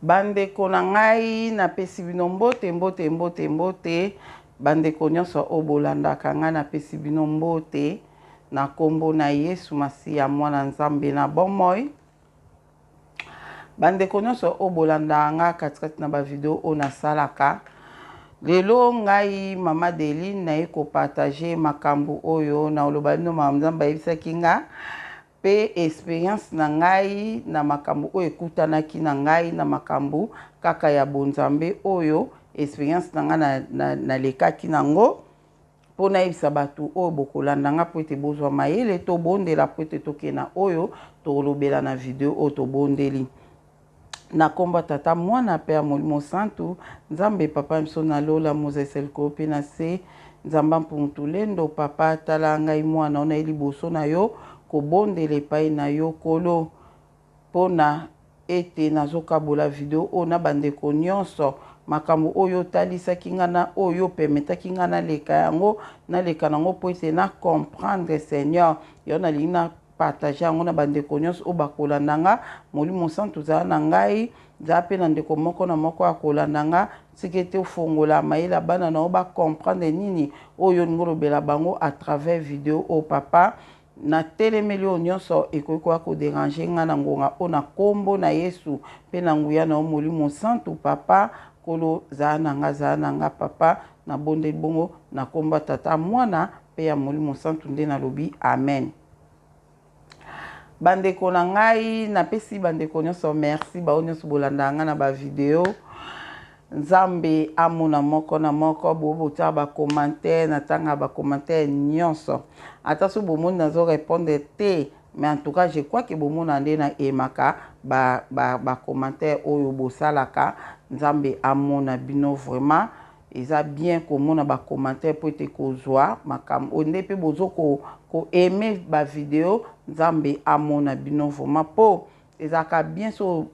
Bandeko na ngai, napesi bino mbote, mbote, mbote, mbote. Bandeko nyonso oyo bolandaka ngai, napesi bino mbote na nkombo na Yesu Masiya, Mwana Nzambe na bomoi. Bandeko nyonso oyo bolandaka ngai katikati na bavideo oyo nasalaka, lelo ngai Mama Deline naye kopartage makambo oyo na oloba bino makambo Nzambe ayebisaki nga mpe experience na ngai na makambo oyo ekutanaki na ngai na makambo kaka ya bonzambe oyo experience na ngai nalekaki na, na nango mpo nayebisa bato oyo bokolanda nga mpo ete bozwa mayele tobondela mpo ete tokende na oyo tokolobela na video oyo tobondeli na nkombo ya Tata, Mwana mpe ya Molimo Santu. Nzambe Papa ya biso na lola, mozalisa likolo mpe na se, Nzambe mpungu tulendo, Papa, tala ngai mwana oyo naye liboso na yo kobondela epai na yo Nkolo, mpo na ete nazokabola video oyo na bandeko nyonso, makambo oyo otalisaki nga na oyo opermetaki nga naleka yango, naleka nango mpo ete na comprendre Seigneur. Yo nalingi na partage yango na bandeko nyonso oyo bakolanda nga. Molimo Santu, zala na ngai, zala mpe na ndeko moko na moko akolanda nga. Tika ete ofongola mayele ya bana na yo bacomprendre nini oyo olingi olobela bango à travers video oyo. Papa, natelemeli oyo nyonso ekoki koya kodéranger nga na ngonga oyo na nkombo na Yesu mpe na nguya na yo Molimo Santu. Papa Nkolo, zala na nga, zala na nga Papa. Nabondeli bongo na nkombo ya Tata, Mwana mpe ya Molimo Santu nde nalobi amen. Bandeko na ngai, napesi bandeko nyonso merci, bao nyonso bolandaka ngai na bavideo. Nzambe amona moko na moko. Bo botiaka bacommentaire, natangaka bacommentaire nyonso, ata so bomoni nazo répondre te, mais en tout cas je crois que bomona nde na emaka bacommentaire ba, ba oyo bosalaka. Nzambe amona bino vraiment. Eza bien komona bacommentaire mpo ete kozwa makambo oyo nde mpe bozo koaimer ko bavideo. Nzambe amona bino vraiment, mpo ezalaka bien so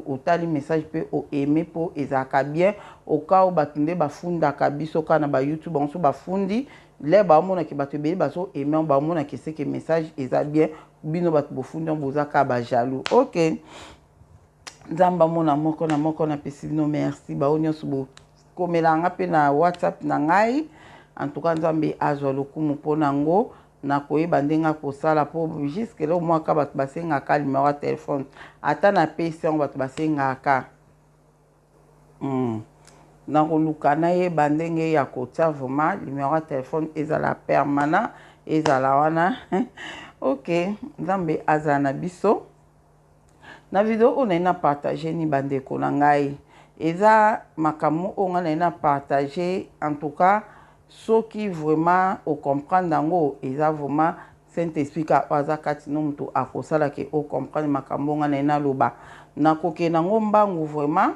otali message mpe oaimer, mpo ezalaka bien oka oyo bato nde bafundaka biso kaka na baYouTube. Bango so bafundi le baomonaki bato ebele bazo aimer, baomonaki seke message eza bien. Bino bato bofundi yango, boza kaka bajaloux. Ok, Nzambe amona moko na moko. Napesi bino merci, bao nyonso bokomelanga mpe na WhatsApp na ngai. En tout cas Nzambe azwa lokumu mpo nango. Nakoyeba ndenge akosala mpo jusque là mwaka bato basengaka numéro ya telefone, ata napesi yango, bato basengaka. Nakoluka nayeba ndenge ya kotia vraiment numéro ya telefone ezala permanent, ezala wana. Ok, Nzambe azala na biso. Na video oyo naye na partage ni bandeko na ngai, eza makambo oyo ngai naye na partage. En tout cas soki vraiment ocomprendre yango, eza vraiment Saint Esprit ka oyo aza kati no moto akosalaka ocomprendre makambo ngai naye naloba. Nakokende yango mbangu vraiment.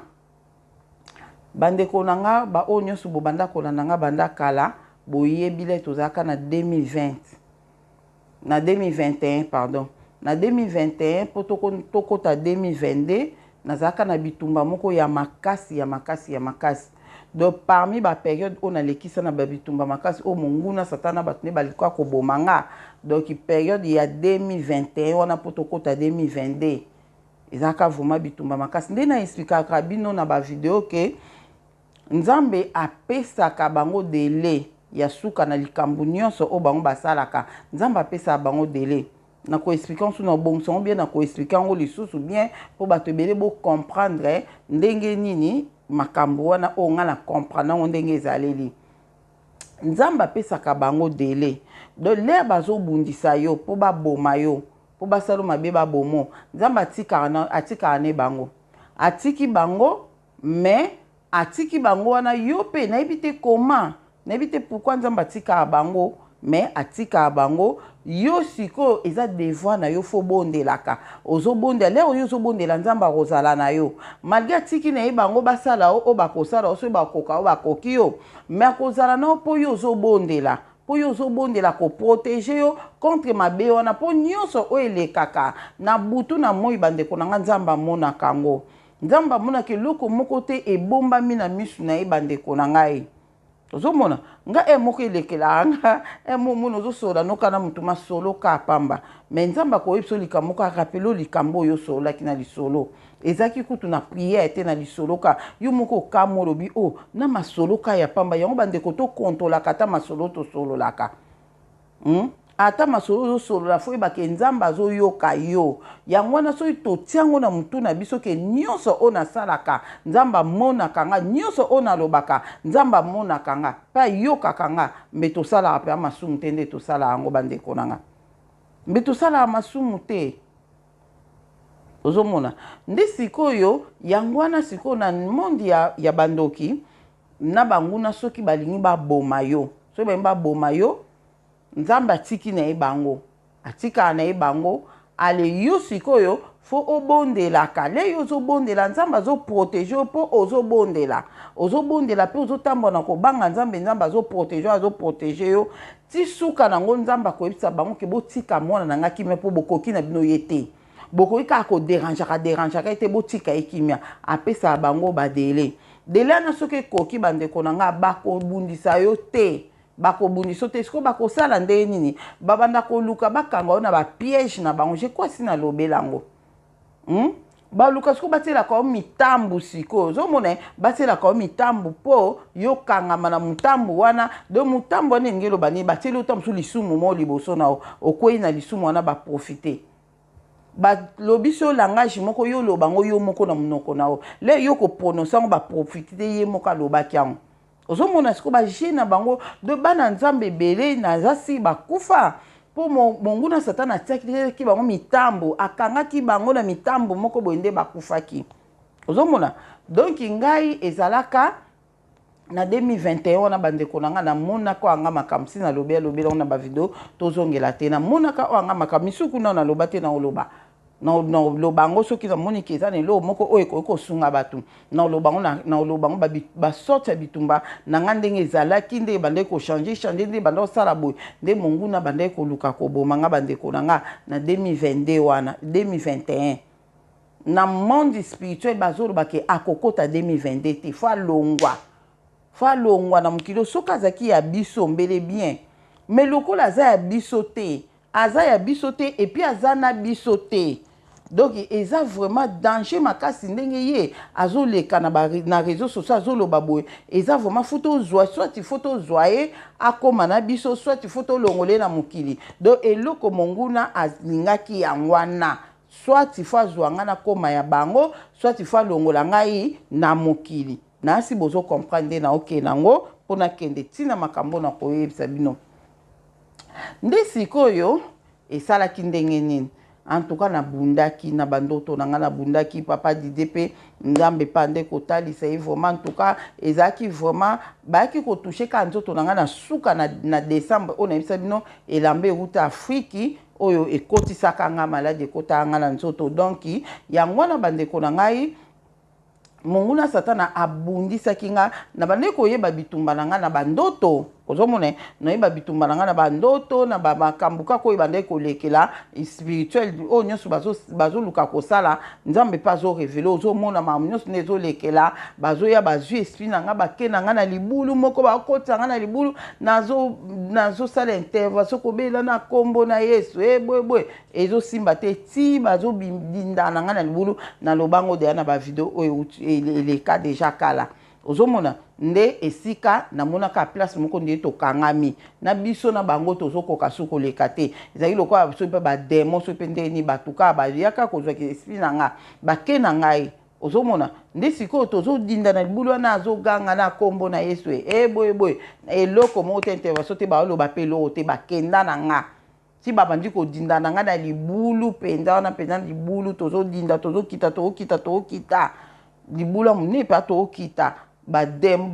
Bandeko na nga, baoyo nyonso bobanda kolanda nga banda kala, boyebi le tozalaka na 2020, na 2021, pardon, na 2021 mpo tokɔta 2022, nazalaka na bitumba moko ya makasi, ya makasi, ya makasi. Donc parmi bapériode oyo nalekisa na babitumba makasi oyo monguna Satana, bato nde balikoka koboma nga, donc période ya 2021 wana mpo tokɔta 2022 ezalaka vraiment bitumba makasi. Nde na expliquaka bino na bavideo ke Nzambe apesaka bango délai ya suka na likambo nyonso oyo bango basalaka. Nzambe apesaka bango délai. Na koexpliquer yango so na obongisa yango bien, na koexpliquer yango lisusu bien mpo bato ebele bocomprendre ndenge nini makambo wana oyo ngai na comprendre yango ndenge ezaleli. Nzambe apesaka bango délai. Donc l'heure bazobundisa yo mpo baboma yo, mpo basala mabe, babomo, Nzambe atikaka ne bango, atiki bango, mais atiki bango wana. Yo mpe nayebi te comment, nayebi te pourquoi Nzambe atikaka bango, mais atikaka bango. Yo sikoyo eza devoir na yo, fo bondelaka. Ozobondela, l'heure oyo ozobondela, Nzambe akozala na yo malgré atiki na ye bango basala o oyo bakosala o. Soki bakoka oyo bakoki yo, mais akozala na yo mpo yo ozobondela, mpo yo ozobondela koprotéger yo contre mabe wana. Mpo nyonso oyo elekaka na butu na moi, bandeko na nga, Nzambe amonaka yango. Nzambe amonaka, eloko moko te ebombami na misu na ye. Bandeko na ngai. Ozomona nga e moko elekelaka nga e momona ozosolola noka na motu masolo ka pamba, mais Nzambe akoyebi biso likambo moko, arappeler yo likambo oyo osololaki na lisolo. Ezalaki kutu na prière te, na lisolo ka yo moko okamwa, olobi o oh, na masolo ka ya pamba yango. Bandeko, tokontrolaka ata masolo tosololaka, Ata masolo ozosolola, faut oyebake Nzambe azoyoka yo. Yango wana soki totia yango na motu na biso ke nyonso oyo nasalaka, Nzambe amonaka nga, nyonso oyo nalobaka, Nzambe amonaka nga mpe ayokaka nga, mbe tosalaka mpenza masumu te. Nde tosala yango, bandeko na nga, mbe tosalaka masumu te. Ozomona nde sikoyo yango wana sikoyo na monde ya bandoki na banguna, soki balingi baboma yo, soki balingi baboma yo, Nzambe atiki na ye bango, atikaka na ye bango. Ale yo sikoyo faut obondelaka. Le yo ozobondela, Nzambe azoprotéger yo, mpo ozobondela, ozobondela mpe ozotambola na kobanga Nzambe. Nzambe azoprotéger yo, azoprotéger yo ti suka nango. Nzambe akoyebisa bango ke botika mwana na nga kimia, mpo bokoki na bino ye te, bokoki kaka kodérangeaka dérangeaka ye te, botika ye kimia. Apesaka bango badélai. Délai wana soki ekoki, bandeko na nga, bakobundisa yo te, bakobundisa te. Sikoyo bakosala ndenge nini? Babanda koluka bakanga yo na bapiège na bango. Je crois si nalobela yango, Baluka sikoyo batielaka yo mitambu. Sikoyo ozomona batielaka yo mitambu mpo yokangama na motambu wana. Donc motambu wana elingi eloba nini? Batieli yo ta mosusu lisumu moko liboso na yo, okwei na lisumu wana, baprofiter, balobi so langage moko, yo oloba yango yo moko na monoko na yo. Le yo koprononcer yango, baprofiter te, ye moko alobaki yango. Ozomona sikoyo bajeu na bango de bana Nzambe ebele naza si bakufa mpo monguna Satana atiaki bango mitambo, akangaki bango na mitambo moko boye, nde bakufaki. Ozomona, donc ngai ezalaka na 2021 wana, bandeko na ngai, namonaka oyo anga makambo si nalobi, alobeli yango na bavidéo, tozongela te. Namonaka oyo anga makambo misusu kuna naloba te, naoloba naloba yango soki namoniki eza na eloko moko oyo ekoki kosunga bato, naloba yango. Naloba yango basorte ya bitumba na ngai, ndenge ezalaki, nde ebandaki kochanger changer, nde ebanda kosala boye, nde monguna bandaki koluka koboma nga. Bandeko na nga, na 2022 wana, 2021, na monde spirituel bazoloba ke akokota 2022 te, faut alongwa, faut alongwa na mokili. Soki azalaki ya biso, mbele bien, mais lokola aza ya biso te, aza ya biso te, et puis aza na biso te, donc eza vraiment danger makasi. Ndenge ye azoleka na réseau sociaux, azoloba boye, eza vraiment faut tozwa, soit faut tozwa ye akóma na biso, soit faut tolongola ye na mokili. Donc eloko monguna alingaki yango wana: soit faut azwa ngai nakóma ya bango, soit faut alongola ngai na mokili. Nasi bozocomprendre nde naokende yango mpo nakende ntina makambo na koyebisa bino. Nde sikoyo esalaki ndenge nini? En tout cas, nabundaki na bandoto na ngai, nabundaki papa Dide mpe Nzambe mpe nde kotalisa ye vraiment. En tout cas, ezalaki vraiment, bayaki kotoucher kaka nzoto na ngai na suka na décembre oyo nayebisa bino, elamba euta Afriki oyo ekotisaka nga maladie, ekotaka nga na nzoto. Donc yango wana, bandeko na ngai, monguna Satana abundisaki nga na bandeki koyeba bitumba na nga na bandoto. Ozomona, nayeba bitumba na nga na bandoto, na bamakambo kaka oyo bandeki kolekela spirituel, oyo nyonso bazoluka kosala, Nzambe mpe azorévéler. Ozomona makambo nyonso nde ezolekela. Bazoya, bazwi esprit na nga, bake na nga na libulu moko, bakotisa nga na libulu, nazosala intervention, kobela na nkombo na Yesu, eboyeboye, ezosimba te, ti bazobinda na nga na libulu. Nalobango deya na bavidéo oyo eleka déjà kala. Ozomona nde esika namonaka place moko nde tokangami na biso na bango, tozokoka su koleka te. Ezalaki lokola soki mpe badémon, soki mpe ndeni bato kaka bayaka kozwaki esprit na nga, bake na ngai. Ozomona nde sikoyo tozodinda na libulu wana, azoganga na nkombo na Yesu, eboyeboye, eloko moko te, intervention te, baoloba mpe eloko te. Bakenda na nga ti babandi kodinda na ngai na libulu mpenza wana, mpenza libulu, tozodinda, tozokita, tozokita, tozokita, libulu ya monene mpe tozokita. Badem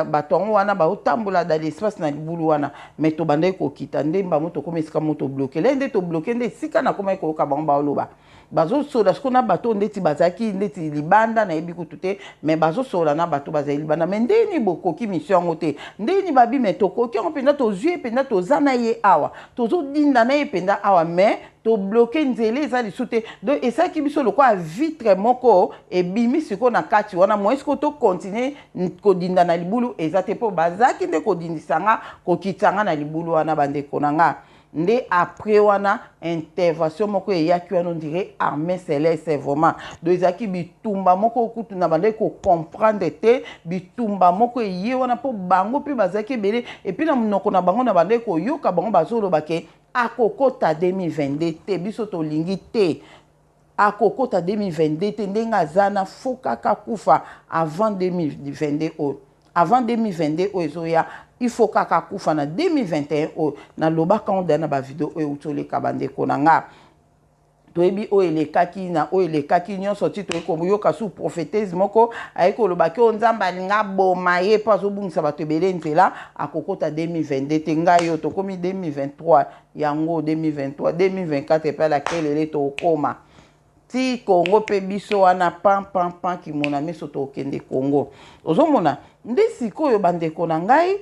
bato yango wana baotambola dans l'espace na libulu wana, mais tobandaki kokita nde bango, tokómi esika mo tobloquer. Le nde tobloquer, nde esika nakomaki koyoka bango baoloba. Bazosolola sikoyo na bato ndeti bazalaki ndeti libanda, nayebi kutu te, mais bazosolola na bato bazali libanda. Mais ndeni bokoki mission yango te? Ndeni babi, mais tokoki yango mpenza, tozwi ye mpenza, toza na ye awa, tozodinda na ye mpenza awa, mais tobloquer nzela eza lisu te. Donc esalaki biso lokola vitre moko ebimi sikoyo na kati wana. Moyen sikoyo tocontinuer kodinda na libulu eza te, mpo bazalaki nde kodindisa nga, kokitisa nga na libulu wana, bandeko na nga. Nde après wana, intervention moko eyaki wana, on dirait armée céleste vraiment. Donc ezalaki bitumba moko kutu na bandaki kocomprendre te. Bitumba moko eye wana, mpo bango mpe bazalaki ebele. Et puis na monoko na bango, na bandaki koyoka bango bazoloba ke akokota 2022 te, biso tolingi te, akokota 2022 te. Ndenge aza na, faut kaka kufa avant 2022 oyo, avant 2022 oyo ezoya. Il faut kaka kufa na 2021 oyo. Nalobaka ngo daya na bavideo oyo euti oleka, bandeko na nga. Toyebi oyo elekaki na oyo elekaki nyonso ti toyei koyoka su prophétesse moko aye kolobaki oyo Nzambe alinga aboma ye mpo azobungisa bato ebele nzela, akokota 2022 te. Ngai oyo tokomi 2023 yango, 2023, 2024 epe alakelele, tokóma ti Kongo mpe biso wana pan pan pan kimona miso, tokende Kongo. Ozomona nde sikoyo, bandeko na ngai,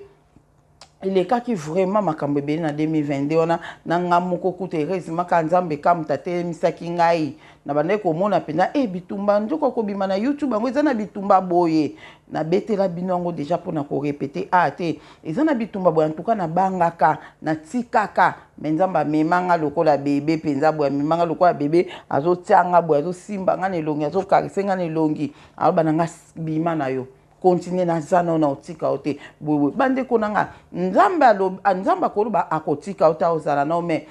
elekaki vraiment makambo ebele na 2022 wana. Na nga moko kuta, heureusement ka Nzambe kamuta atelemisaki ngai. Na bandaki komona mpenza e bitumba nzoka kobima na YouTube yango eza na bitumba boye. Nabetela bino yango déjà mpona korépéter a te, eza na bitumba boye. Antuka nabangaka, natikaka, mais Nzambe amemanga lokola bebe mpenza boye, amemanga lokola bebe, azotianga boye, azosimba nga na elongi, azocaresser nga na elongi, aloba na nga: "Bima na yo, continue, naza nao na otika yo te." Boyeboye, bandeko na nga, Nzambe, Nzambe akoloba akotika yo te, ozala nao, mais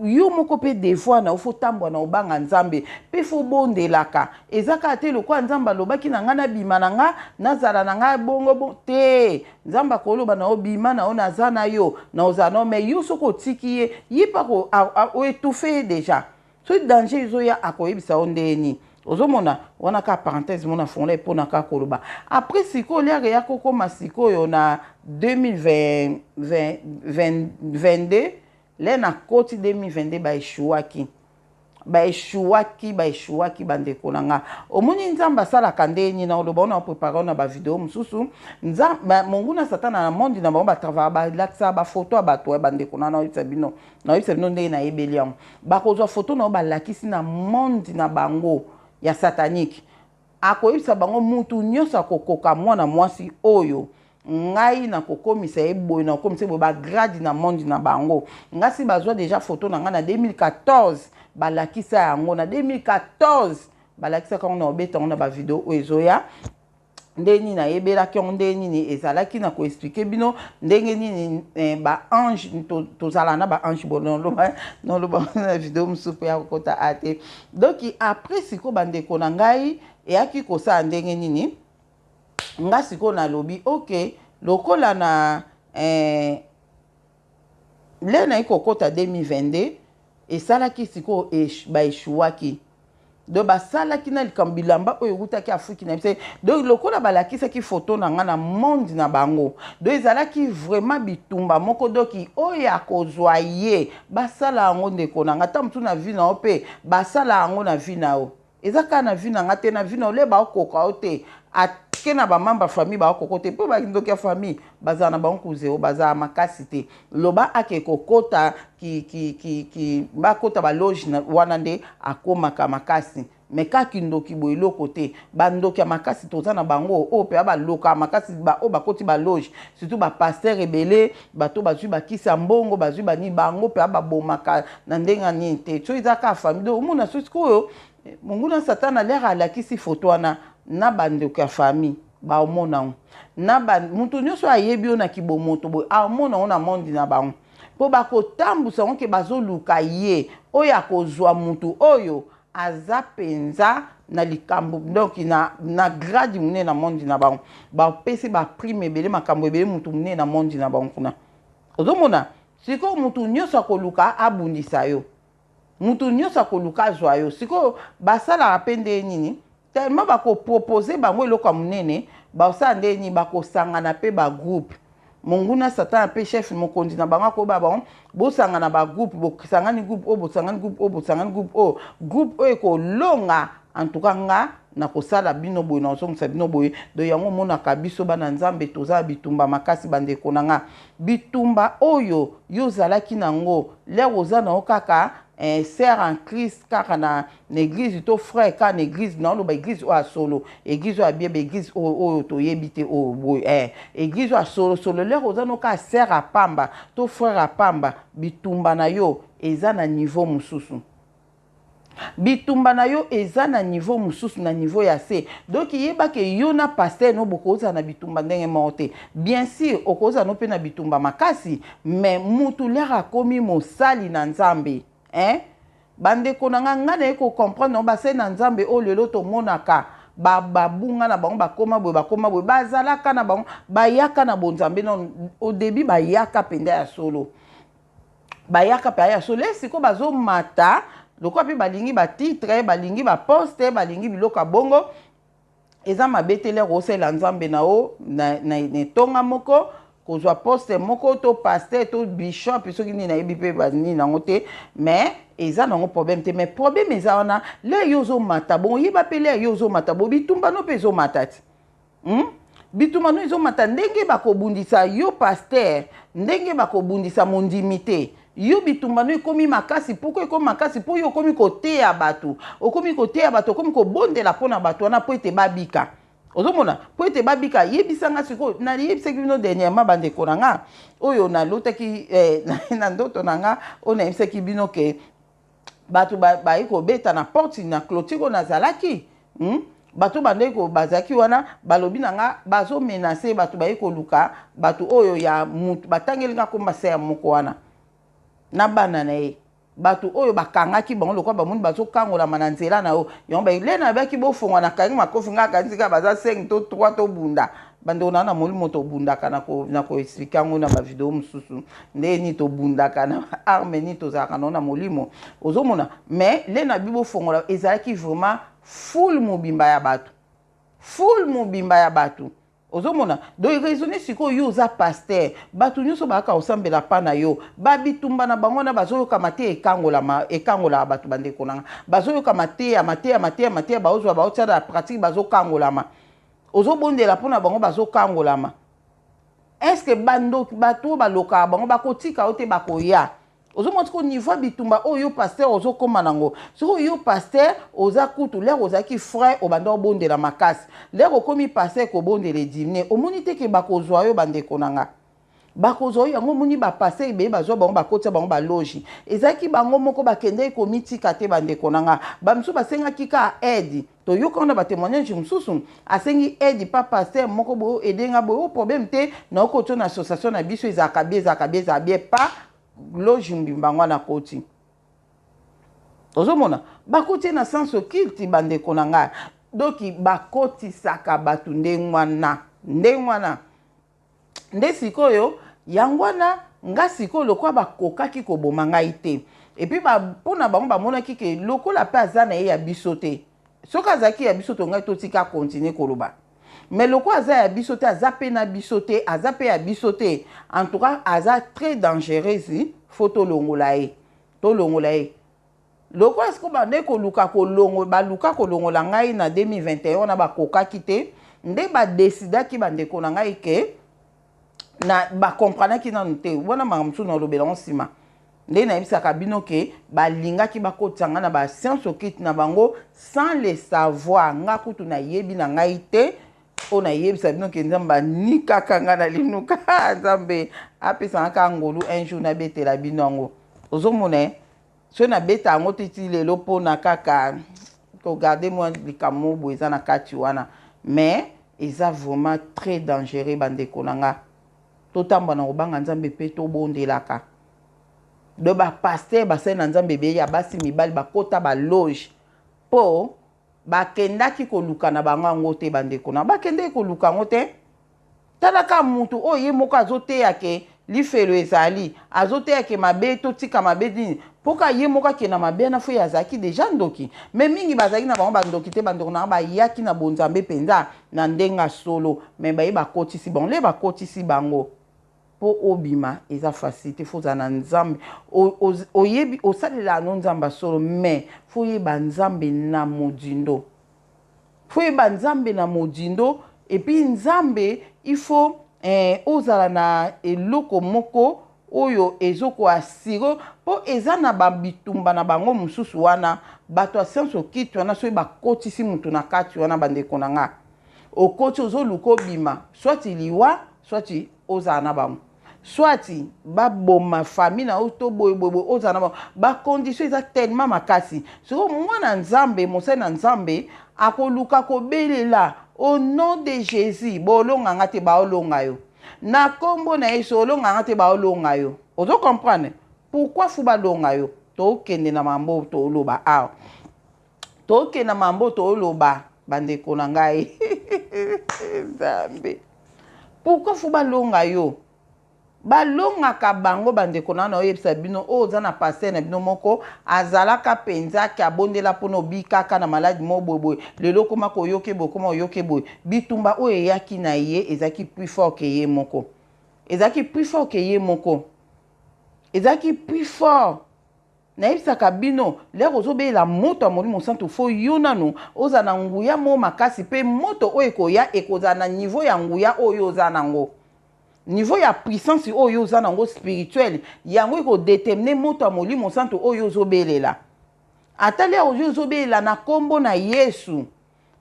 yo moko mpe devoir na yo, faut tambwa na obanga Nzambe mpe faut bondelaka. Eza kaka te lokola Nzambe alobaki na ngai, nabima na nga, nazala na ngai bongo bo te. Nzambe akoloba na yo: "Bima na yo, naza na yo, na ozala na yo." Mais yo soki otiki ye, ye mpe oétouffer ye déjà. Soki danger ezoya, akoyebisa yo ndeni. Ozomona wana ka parenthèse mona fongola mpona kaka koloba. Après sikoyo, l'heure eya kokóma sikoyo na 2022, le nakoti 2022, baéchouaki, baéchouaki, baéchouaki. Bandeko na nga, omoni Nzambe asalaka ndeni na oloba ona opréparer na bavideo mosusu. Monguna Satana na monde na bango batravailler, balakisaka bafoto ya bato ya bandeko na. Naoyebisa bino, naoyebisa bino ndenge nayebeli yango. Bakozwa foto na yo, balakisi na monde na bango ya satanique. Akoyebisa bango: "Mutu nyonso akokoka mwana mwasi oyo, ngai nakokomisa ye boye, nakokomisa ye boye." Bagrade na monde na bango. Nga si bazwa déjà foto na ngai na 2014, balakisa yango na 2014, balakisaka yango na obeta yango na bavideo oyo ezoya, ndenge nini nayebelaki yango, ndenge nini ezalaki na koexpliquer bino ndenge nini baange tozala na baange. Bo noloba na video mosusu mpo ya kokota a te. Donc après sikoyo, bandeko na ngai, eyaki kosala ndenge nini? Nga sikoyo nalobi: ok, lokola na le nayi kokɔta 2022, esalaki sikoyo baéchouaki. Donc basalaki na likambo bilamba oyo ewutaki Afriki na biso. Donc lokola balakisaki foto na nga na monde na bango, donc ezalaki vraiment bitumba moko. Donc oyo akozwa ye, basala yango, ndeko na nga, ta motu na vie na yo mpe basala yango na vie na yo. Eza kaka na vie na nga te, na vie na yo le baokoka yo te, ake na bamembre ya famille baokoko te, mpo bandoki ya famille bazala na bango kuzeo, bazala makasi te. Loba ake kokota ki, ki, ki, ki, bakota baloge wana nde akomaka makasi. Mais kaka ndoki boye, eloko te. Bandoki ya makasi toza na bango oyo mpe baloka makasi, oyo bakoti baloge, surtout bapasteur ebele, bato bazwi bakisi ya mbongo, bazwi banini, bango mpe babomaka na ndenge ya nini te. So eza kaka famille. Donc omona so sikoyo monguna Satana, l'heure alakisi foto wana na bandeko ya famille, baomona ngo na mutu nyonso ayebi oyo na kibomoto boye, aomona ngo na monde na bango, mpo bakotambusa ngo ke bazoluka ye oyo akozwa mutu oyo aza mpenza na likambo. Donc na grade monene na monde na bango, bapesi baprime ebele, makambo ebele, mutu monene na monde na bango kuna. Ozomona sikoyo mutu nyonso akoluka abundisa yo, mutu nyonso akoluka azwa yo. Sikoyo basalaka mpe nde nini? Tellement bakoproposer bango eloko ya monene, basala nde nini? Bakosangana mpe bagroupe. Monguna Satana mpe chef mokonzi na bango akoyeba bango, bosangana bagroupe, bosangani groupe oyo, bosangani groupe oyo, bosangani groupe oyo, groupe oyo ekolonga. En tout cas nga nakosala bino boye, nakozongisa bino boye. Donc yango omonaka biso bana Nzambe toza na bitumba makasi, bandeko na nga. Bitumba oyo yo ozalaki nango l'heure oza nango kaka sœur en Christ kaka na église to frère kaka na église, naoloba église oyo ya solo, église oyo ya bien, baéglise oyo oyo toyebi te oyo boye, église oyo ya solosolo. L'heure oza no kaka sœur apamba to frère apamba, bitumba na yo eza na niveau mosusu, bitumba na yo eza na niveau mosusu, na niveau ya se. Donc yebake yo na pasteur no bokozala na bitumba ndenge moko te. Bien sûr okozala no mpe na bitumba makasi, mais mutu l'heure akomi mosali na Nzambe, hein? Bandeko na nga, ngai naye kocomprendre basali na Nzambe oyo lelo tomonaka babunga na bango, bakóma boye, bakóma boye, bazalaka na bango, bayaka na bonzambe non au début, bayaka mpenza ya solo, bayaka mpe ya solo. Esiko bazomata lokola mpe balingi batitre, balingi baposte, balingi biloko ya bongo. Eza mabe te l'heure osalela Nzambe na yo na etonga moko, kozwa poste moko to pasteur to bishop, soki nini, nayebi mpe banini nango te, mais eza nango problème te. Mais problème eza wana, l'heure yo ozomata bongo, yeba mpe l'heure yo ozomata bo, bitumba no mpe ezomata ti, Bitumba no ezomata ndenge bakobundisa yo pasteur, ndenge bakobundisa mondimi te. Yo bitumba no ekomi makasi. Pourquoi ekomi makasi? Mpo yo okomi koteya bato, okomi koteya bato, okomi kobondela mpona bato wana mpo ete babika. Ozomona, mpo ete babika. Yebisanga sikoyo, nayebisaki bino dernièrement, bandeko na nga, oyo nalotaki na ndoto na nga, oyo nayebisaki bino ke bato baye kobeta na porte na clôture oyo nazalaki, Bato bandeki bazalaki wana, balobi na nga bazomenacer bato, baye koluka bato oyo ya mutu batangeli nga komba se ya moko wana na bana na ye, bato oyo bakangaki bango lokola bamoni bazokangolama na nzela na yo. Yango le nayebaki bofongwa, nakangi makofi. Nga akanisi kaka baza 5 to 3, tobunda. Bandeko na na molimo, tobundaka na koexpliquer yango na bavideo mosusu, nde nini tobundaka na arme nini tozalaka nango na molimo. Ozomona, mais le na bi bofongola, ezalaki vraiment foule mobimba ya bato, foule mobimba ya bato. Ozomona, donc raisonne sikoyo, yo oza pasteur, bato nyonso bayaka kosambela mpa na yo, babitumba na bango wana bazoyoka mateya ekangolaka bato. Bandeko nanga, bazoyoka mateya, mateya, mateya, mateya, baozwa, baotia na pratique, bazokangolama. Ozobondela mpona bango, bazokangolama. Est-ce bandoki, bato oyo balokaka bango, bakotika yo te? Bakoya. Ozomona sikoyo niveau ya bitumba oyo yo pasteur ozokóma nango. Sikoyo yo pasteur oza kutu, l'heure ozalaki frère obanda obondela makasi, l'heure okomi pasteur kobondela ediminuer. Omoni te ke bakozwa yo? Bandeko na nga, bakozwa yo. Yango omoni bapasteur ebele bazwa bango, bakotia bango baloge. Ezalaki bango moko bakendeki komitika te. Bandeko na nga, bamisusu basengaki ka aide. Toyoka wana batémoignage mosusu, asengi aide pa pasteur moko boye, edenga boye, o problème te, naokotia na association na biso, ezalaka bien, ezalaka bien, ezalaka bien. Pa loge mbimba yango wana koti, ozomona bakoti ye na sens occulte. Bandeko na ngai, donc bakotisaka bato ndenge wana, ndenge wana nde sikoyo. Yango wana nga sikoyo, lokola bakokaki koboma ngai te, et puis mpona bango bamonaki ke lokola mpe aza na ye ya biso te, soki azalaki ya biso to ngai totika continuer koloba, mais lokola aza ya biso te, aza mpe na biso te, aza mpe ya biso te, en tout cas aza très dangereuse, faut tolongola ye, tolongola ye. Lokola sikoyo bande koluka kolongo, baluka kolongola ngai na 2021 wana, bakokaki te, nde badesidaki, bandeko na ngai, ke na bakomprenaki nanu te wana. Makambo mosusu nalobela ngo nsima. Nde nayebisaka bino ke balingaki bakotisa ngai na bascience occulte na bango sans le savoir. Nga kutu nayebi na ngai te. Oyo nayebisa bino ke Nzambe anikaka ngai na linuka, Nzambe apesanga kaka ngolu, un jour nabetela bino yango. Ozomona, soki nabeta yango te ti lelo, mpona kaka kogarder mwa likambo boye eza na kati wana. Mais eza vraiment très dangereux, bandeko na nga. Totambola na kobanga Nzambe mpe tobondelaka. Donc bapasteur, basali na Nzambe ebele ya basi, mibali, bakota baloge mpo bakendaki koluka na bango yango te. Bandeko na, bakendaki koluka yango te. Talaka mutu oyo ye moko azoteya ke lifelo ezali, azoteya ke mabe, totika mabe nini, mpoka ye moko akenda mabe wana. Faut ye azalaki déjà ndoki. Mais mingi bazalaki na bango bandoki te, bandeko na bango. Bayaki na bonzambe mpenza na ndenge ya solo, mais baye bakotisi bango, le bakotisi bango. Mpo obima eza facile te, faut ozala na Nzambe. Oyebi osalelaka no Nzambe ya solo, mais faut oyeba Nzambe na modindo. Faut oyeba Nzambe na modindo et puis Nzambe il faut eh, ozala na eloko moko oyo ezo ko assurer mpo eza na ba bitumba na bango mosusu wana. Bato ya science occulte wana, soki bakotisi motu na kati wana, bandeko na nga, okoti, ozoluka obima, soit liwa, soit ozala na bango, soit baboma famille na yo to boyeboyeboye, ozala na bango. Bacondition eza tellement makasi. Sikoyo mwana Nzambe, mosali na Nzambe, akoluka kobelela au nom de Jésus, bolonganga te, baolonga yo. Na nkombo na Yesu, olonganga te, baolonga yo. Ozo comprendre pourquoi faut balonga yo? Tokende na mambo toloba awa, tokende na mambo toloba, bandeko na ngai. Nzambe, pourquoi faut balonga yo? Balongaka bango, bandeko na na oyebisa bino oyo oza na pasteur na bino moko azalaka mpenza ke abondela mpona obikaka na maladi mo boyeboye. Lelo okoma koyoke boye, okoma oyoke boye. Bitumba oyo eyaki na ye ezalaki plus fort ke ye moko, ezalaki plus fort ke ye moko, ezalaki plus fort. Nayebisaka bino, lere ozobelela moto ya Molimo Santu, faut yo nanu ozala na nguya mo makasi, mpe moto oyo ekoya ekozala na niveau ya nguya oyo oza nango, niveau ya puissance oyo oza nango spirituel. Yango ekodéterminer moto ya Molimo Santu oyo ozobelela. Ata lere oyo ozobelela na nkombo na Yesu,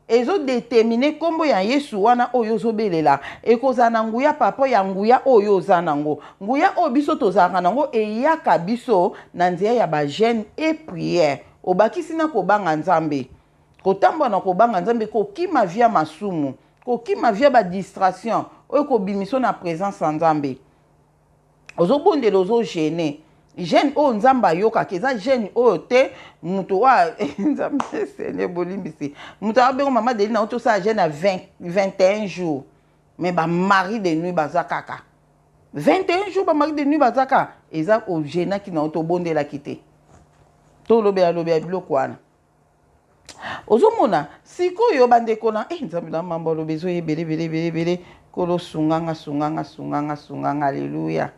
ezodéterminer nkombo ya Yesu wana oyo ozobelela ekozala na nguya papa ya nguya oyo oza nango. Nguya oyo biso tozalaka nango eyaka biso na nzela ya bajeûne et prière. Obakisi na kobanga Nzambe, kotambola na kobanga Nzambe, kokima via masumu, kokima via badistraction oyo kobimiso na présence ya Nzambe. Ozobondela, ozojeûner, jeûne oyo Nzambe ayokaka eza jeûne oyo te. Moto oyo, Nzambe, Seigneur, bolimbisi, moto abengo mama Delina, oti osala jeûne ya 21 jours, mais bamari de nuit baza kaka 21 jours, bamari de nuit baza kaka. Eza ojeûnaki na yo, tobondelaki te. Tolobela lobela biloko wana, ozomona sikoyo, bandeko na Nzambe, na mambo aloba ezoya ebele ebele ebele ebele. Kolo, sunganga, sunganga, sunganga, sunganga, alleluya.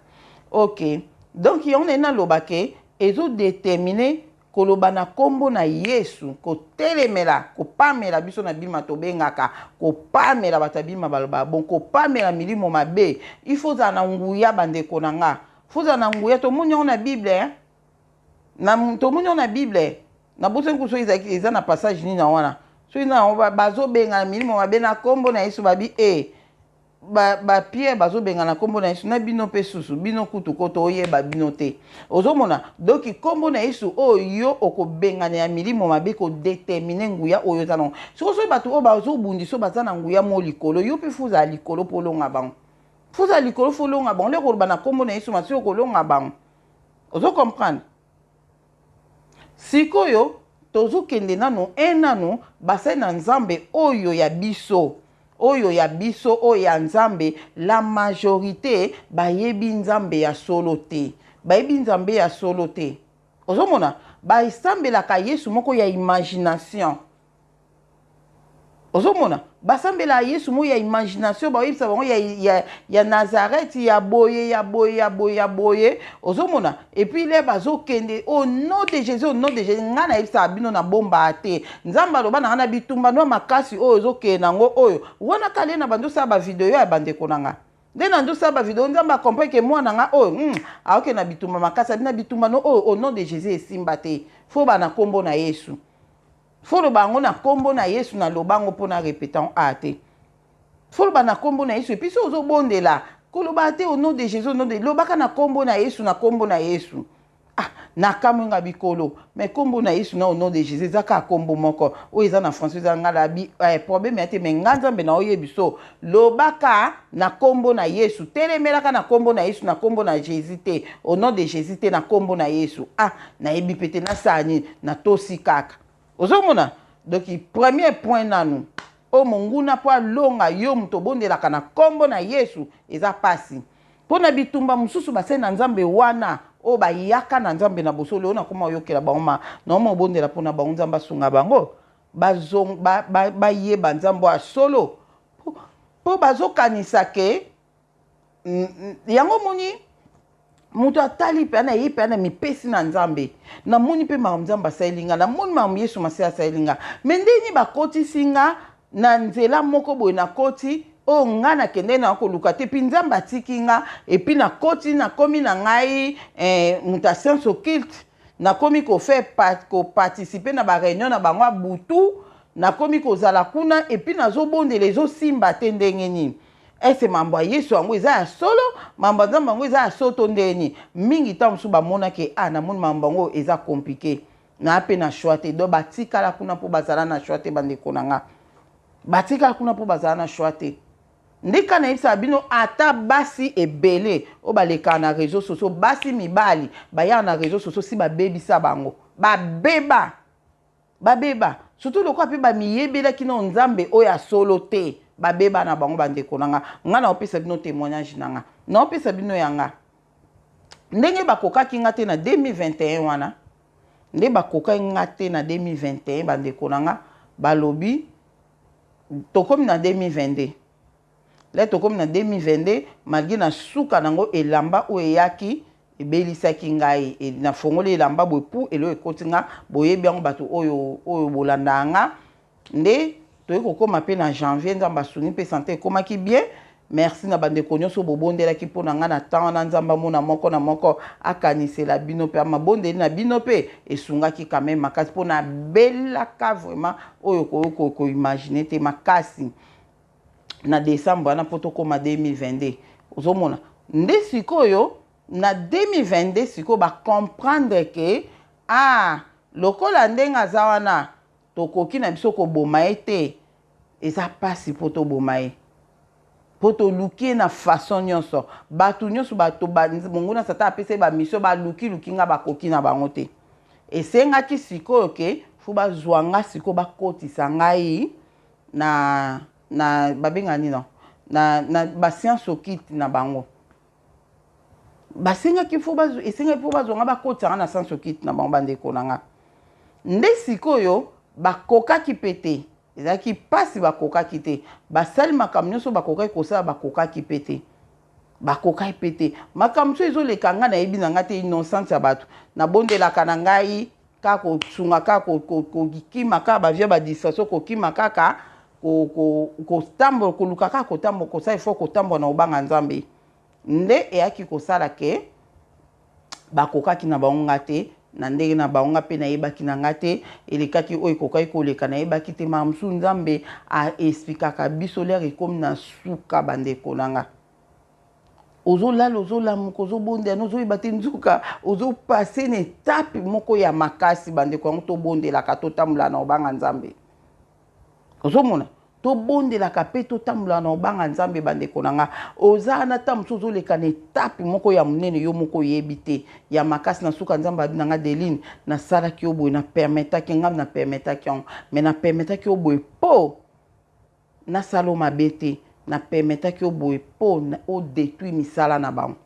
Ok, donc yango naye naloba ke ezodéterminer koloba na nkombo na Yesu, kotelemela, kopamela. Biso na bima tobengaka kopamela, bato ya bima baloba bon, kopamela milimo mabe. Il faut ozala na nguya, bandeko na nga, faut ozala na nguya. Tomoni yango na Bible, eh? Na tomoni yango na Bible. Nabosani kuso ezalaki eza na passage nini wana. Soki na yango bazobengana milimo mabe na nkombo na Yesu, babi e bapierre ba bazobengana nkombo na Yesu na bino mpe susu bino kutu ko toyeba bino te. Ozomona, donc nkombo na Yesu oyo yo okobengana ya milimo mabe kodéterminer nguya oyo oza nango. Sikoyo soki bato oyo bazobundisa baza na nguya mo likolo, yo mpe faut ozala likolo mpo olonga bango. Faut ozala likolo, faut olonga bango. Nde koloba na nkombo na Yesu masi okolonga bango. Ozo comprendre? Sikoyo tozokende nanu e nanu basali na Nzambe oyo ya biso, oyo ya biso, oyo ya Nzambe, la majorité bayebi Nzambe ya solo te, bayebi Nzambe ya solo te. Ozomona, basambelaka Yesu moko ya imagination. Ozomona, basambelaka Yesu moko ya imagination, baoyebisa bango ya Nazareth, ya boye, ya boye, ya boye, ya boye. Ozomona, et puis le bazokende au nom de Jésus, au nom de Jésus. Ngai nayebisaka bino, na bombaa te. Nzambe aloba na ngai na bitumba no makasi oyo ozokende nango oyo wana kale na bandi osala bavideo ya bandeko na ngai nde na ndosala bavideo. Nzambe acomprendre ke mwana nga oyo aokende na bitumba makasi, abi na bitumba no oyo au nom de Jésus esimba te. Faut bana nkombo na Yesu, faut loba yango na nkombo na Yesu. Naloba yango mpona répétant a te, faut loba na nkombo na Yesu. Et puis so ozobondela, koloba te au nom de Jésus, au nom de, lobaka na nkombo na Yesu, na nkombo na Yesu. Ah, nakamwi nga bikolo, mais nkombo na Yesu na au nom de Jésus eza kaka nkombo moko oyo eza na français. Eza nga labi problème ya te, mais nga Nzambe na oyebi so lobaka na nkombo na Yesu, telemelaka na nkombo na Yesu, na nkombo na Jésus te, au nom de Jésus te, na nkombo na Yesu. Ah, nayebi mpe te nasala nini, natosi kaka. Ozomona, donc premier point nanu oyo monguna mpo alonga yo, moto obondelaka na nkombo na Yesu, eza pasi mpo na bitumba mosusu. Basali na Nzambe wana oyo bayaka na Nzambe na bosolo oyo, nakoma oyokela bango ma naoma obondela mpona bango, Nzambe asunga bango, bayeba Nzambe ya solo, mpo bazokanisa ke Yango omoni moto atali mpe ana ye mpe ana mipesi na Nzambe. Namoni mpe makambo Nzambe asaleli nga, namoni makambo Yesu Masiya asaleli nga. Me ndeni bakotisi nga na nzela moko boye, nakoti oyo nga nakende na koluka te, mpi Nzambe atiki nga, et puis nakoti, nakomi na ngai moto ya science occulte, nakomi kofaire koparticiper na baréunion na bango ya butu, nakomi kozala kuna, et puis nazobondela, ezosimba te. Ndenge nini? Ese mambo ya Yesu yango eza ya solo? Mambo ya Nzambe yango eza ya solo to ndenge nini? Mingi ntango mosusu bamonaki, ah, namoni mambo yango eza compliqué, naa mpe na choix te. Donc batikala kuna mpo bazala na choix te. Bandeko na nga, batikala kuna mpo bazala na choix te. Ndika nayebisaka bino, ata basi ebele oyo balekaka na réseau sociaux, basi, mibali bayaka na réseau sociaux, si babebisa bango, babeba, babeba, surtout lokola mpe bamiyebelaki na Nzambe oyo ya solo te, babeba na bango. Bandeko na nga, nga naopesa bino témoignage na nga, naopesa bino ya nga ndenge bakokaki nga te na 2021 wana, nde bakokaki nga te na 2021. Bandeko na nga, balobi tokomi na 2022, le tokomi na 2022, malgré na suka nango elamba oyo eyaki ebelisaki ngai, nafongoli elamba boye, pu eloko ekoti nga. Boyebi yango, bato oyo bolandaka nga. Nde toyei kokóma mpe na janvier, Nzambe asungi mpe santé ekomaki bien. Merci na bandeko nyonso bobondelaki mpo na ngai na temps wana. Nzambe amona moko na moko, akanisela bino mpe mabondeli na bino mpe esungaki quand même makasi, mpo nabelaka vraiment oyo koimaginer te, makasi na décembre wana mpo tokóma 2022. Ozomona nde sikoyo na 2022, sikoyo bacomprendre ke, ah, lokola ndenge aza wana, tokoki na biso koboma ye te, eza mpasi mpo toboma ye, mpo toluki ye na façon nyonso. Bato nyonso, bato monguna Satan apesa ye bamission, balukiluki nga, bakoki na bango te. Esengaki sikoyo ke faut bazwa nga sikoyo, bakotisa ngai na babenga nini, na bascience occulte na bango. Basengaki faut, esengaki mpo bazwa nga, bakotisa nga na science occulte na bango. Bandeko na nga, nde sikoyo bakokaki mpe te, ezalaki mpasi, bakokaki te. Basali makambo nyonso bakokaki kosala, bakokaki mpe te, bakokaki mpe te. Makambo mosusu ezoleka, ngai nayebi na ngai te, innocence ya bato. Nabondelaka na ngai kaka, kosunga kaka, kokima kaka bavia badistraction, kokima kaka kotambola, koluka kaka kotambola, kosala effort, kotambola na kobanga Nzambe. Nde eyaki kosala ke bakokaki na bango nga te na ndenge na bango. Nga mpe nayebaki na nga te, elekaki oyo ekokaki koleka, nayebaki te. Makambo mosusu Nzambe aexpliquaka biso l'heure ekomi na suka. Bandeko na nga, ozolala, ozolamuka, ozobondela, ozoyeba te, nzuka ozopasser na étape moko ya makasi. Bandeko, yango tobondelaka, totambola na obanga Nzambe. Ozomona, tobondelaka mpe totambola na obanga Nzambe. Bandeko na nga, oza na ta mosusu ozoleka na étape moko ya monene, yo moko oyebi te, ya makasi. Na suka Nzambe abi na nga: "Deline, nasalaki yo boye, napermettaki nga, napermettaki yango, mais napermettaki yo boye mpo nasala yo mabe te. Napermettaki yo boye mpo odétruire misala na bango,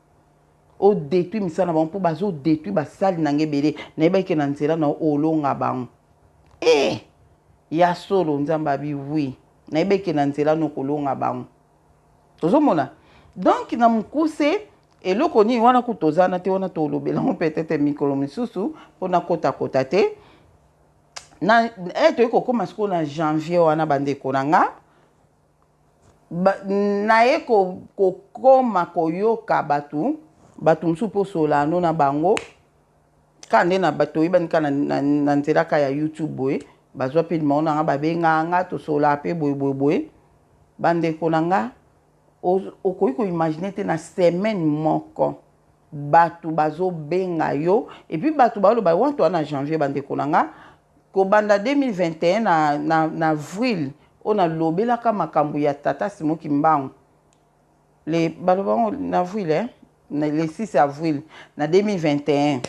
odétruire misala na bango, mpo bazodétruire basali na nga ebele. Nayebaki na nzela na olonga bango." E ya solo, Nzambe abi: "Oui, nayebaki na nzela no kolonga bango." Tozomona donc na mokuse eloko nini wana ku tozana te wana, tolobelango peut-être mikolo misusu, mpona kotakota te na toyei kokóma sikoyo na janvier wana. Bandeko na nga, naye kokóma koyoka bato mosusu mpo solano na bango kaka nde na bato oyebani kaka na nzela kaka ya YouTube boye, bazwa mpe nimero na nga, babengaka nga, tosolaka mpe boye boye boye. Bandeko na nga, okoki koimaginer te, na semaine moko bato bazobenga yo, et puis bato baloba wana toza na janvier. Bandeko na nga, kobanda 2021 na avril oyo nalobelaka makambo ya tata Simo Kimbangu, le baloba yango na avril, eh? Le 6 avril na 2021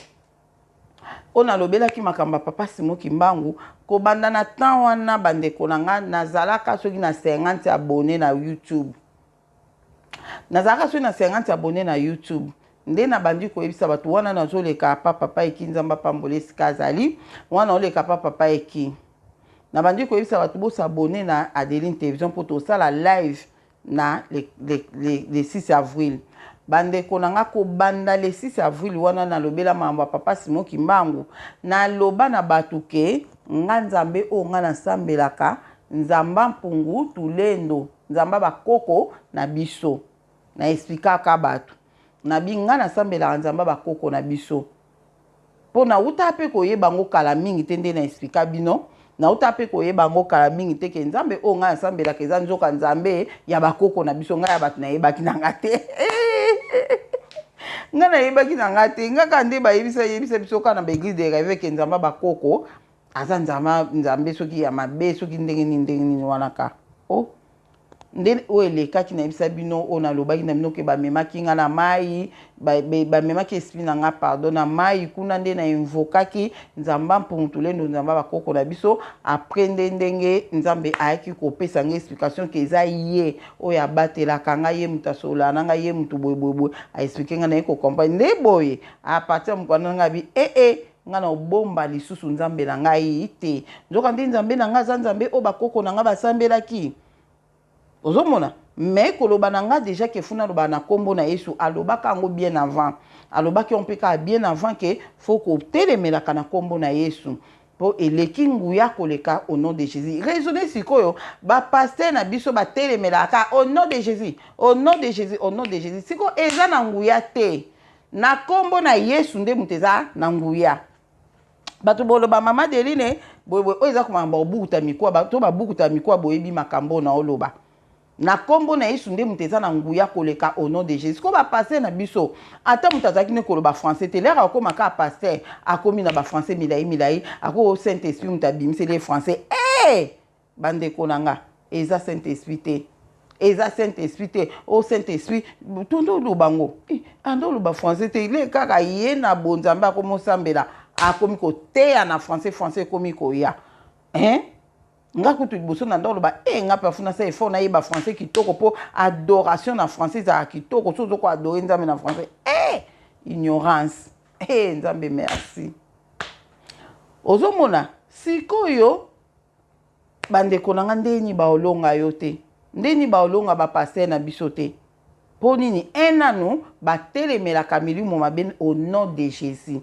oyo nalobelaki makambo ya papa Simo Kimbangu. Kobanda na temps wana, bandeko na nga, nazalaka soki na 50 abonné na YouTube, nazalaka soki na 50 abonné na YouTube. Nde nabandi koyebisa bato wana, nazoleka pa papa Eki, Nzambe apambola esika azali wana, oleka pa papa Eki, nabandi koyebisa bato bos'abonner na Adeline Télévision mpo tosala live na le 6 avril. Bandeko na nga, kobanda le 6 avril wana nalobela makambo ya papa Simon Kimbangu, naloba na bato ke nga Nzambe oyo nga nasambelaka, Nzamba Mpungu Tulendo, Nzamba bakoko na biso. Na explikaka bato. Nabi nga nasambelaka Nzamba bakoko na biso. Mpo nauta mpe koyeba yango kala mingi te nde na explika bino. Nauta mpe koyeba yango kala mingi te ke Nzambe oyo ngai nasambelaka eza nzoka Nzambe ya bakoko na biso. Ngai ya bato nayebaki na nga te. Ngai nayebaki na nga te. Ngai kaka nde bayebisa yebisa biso kaka na ba eglise de réveil ke Nzambe ya bakoko aza Nzambe, Nzambe soki ya mabe soki ndenge nini ndenge nini wana ka. Oh. Nde oyo elekaki nayebisa bino oyo nalobaki na bino ke bamemaki nga na mayi, bamemaki esprit na nga pardon na mayi kuna nde na invokaki Nzamba Mpungu Tulendo Nzamba bakoko na biso après nde ndenge Nzambe ayaki kopesa nga explication ke eza ye oyo abatelaka nga ye moto asololaka na nga ye moto boye boye boye a explique nga naye ko comprendre nde boye à partir ya mokolo wana nga bi eh eh Nga na obomba lisusu Nzambe na ngai te. Nzoka nde Nzambe na ngai aza Nzambe oyo bakoko na ngai basambelaki. Ozomona? Mais koloba na nga dejà ke funa aloba na kombo na Yesu, alobaka yango bien avant. Alobaki yango mpe kaka bien avant ke faut kotelemelaka na kombo na Yesu. Po eleki nguya koleka au nom de Jesus. Raisonner sikoyo, ba pasteurs na biso batelemelaka au nom de Jesus, au nom de Jesus, au nom de Jesus. Sikoyo eza na nguya te. Na kombo na Yesu nde moto eza na nguya. Bato boloba mama Deline boye boye oyo eza komamba obukuta mikuwa to babukuta mikuwa boyebi makambo na oloba. Na kombo na Yesu nde moto eza na nguya koleka au nom de Jesus. Ko ba pasteur na biso ata moto azalaki ne koloba français te lere akoma kaka pasteur akomi na ba français milayi milayi ako Saint Esprit moto abimiseli ye français. Eh! Bandeko na nga eza saint esprit te eza saint esprit te o oh, saint esprit tondo oloba ngo eh, ando oloba français te ile kaka ye na bonzambe akomi osambela akomi koteya na français français ekomi koya hein nga kutu liboso na nda oloba e eh, nga mpe afuna sa effort nayeba français kitoko mpo adoration na français ezalaka kitoko so ozo koadore nzambe na français e eh, ignorance e nzambe merci ozomona sikoyo Bandeko na nga ndeni baolonga yo te ndeni baolonga ba pasteur na biso te po nini un nanu batelemelaka milimo mabe au nom de Jesus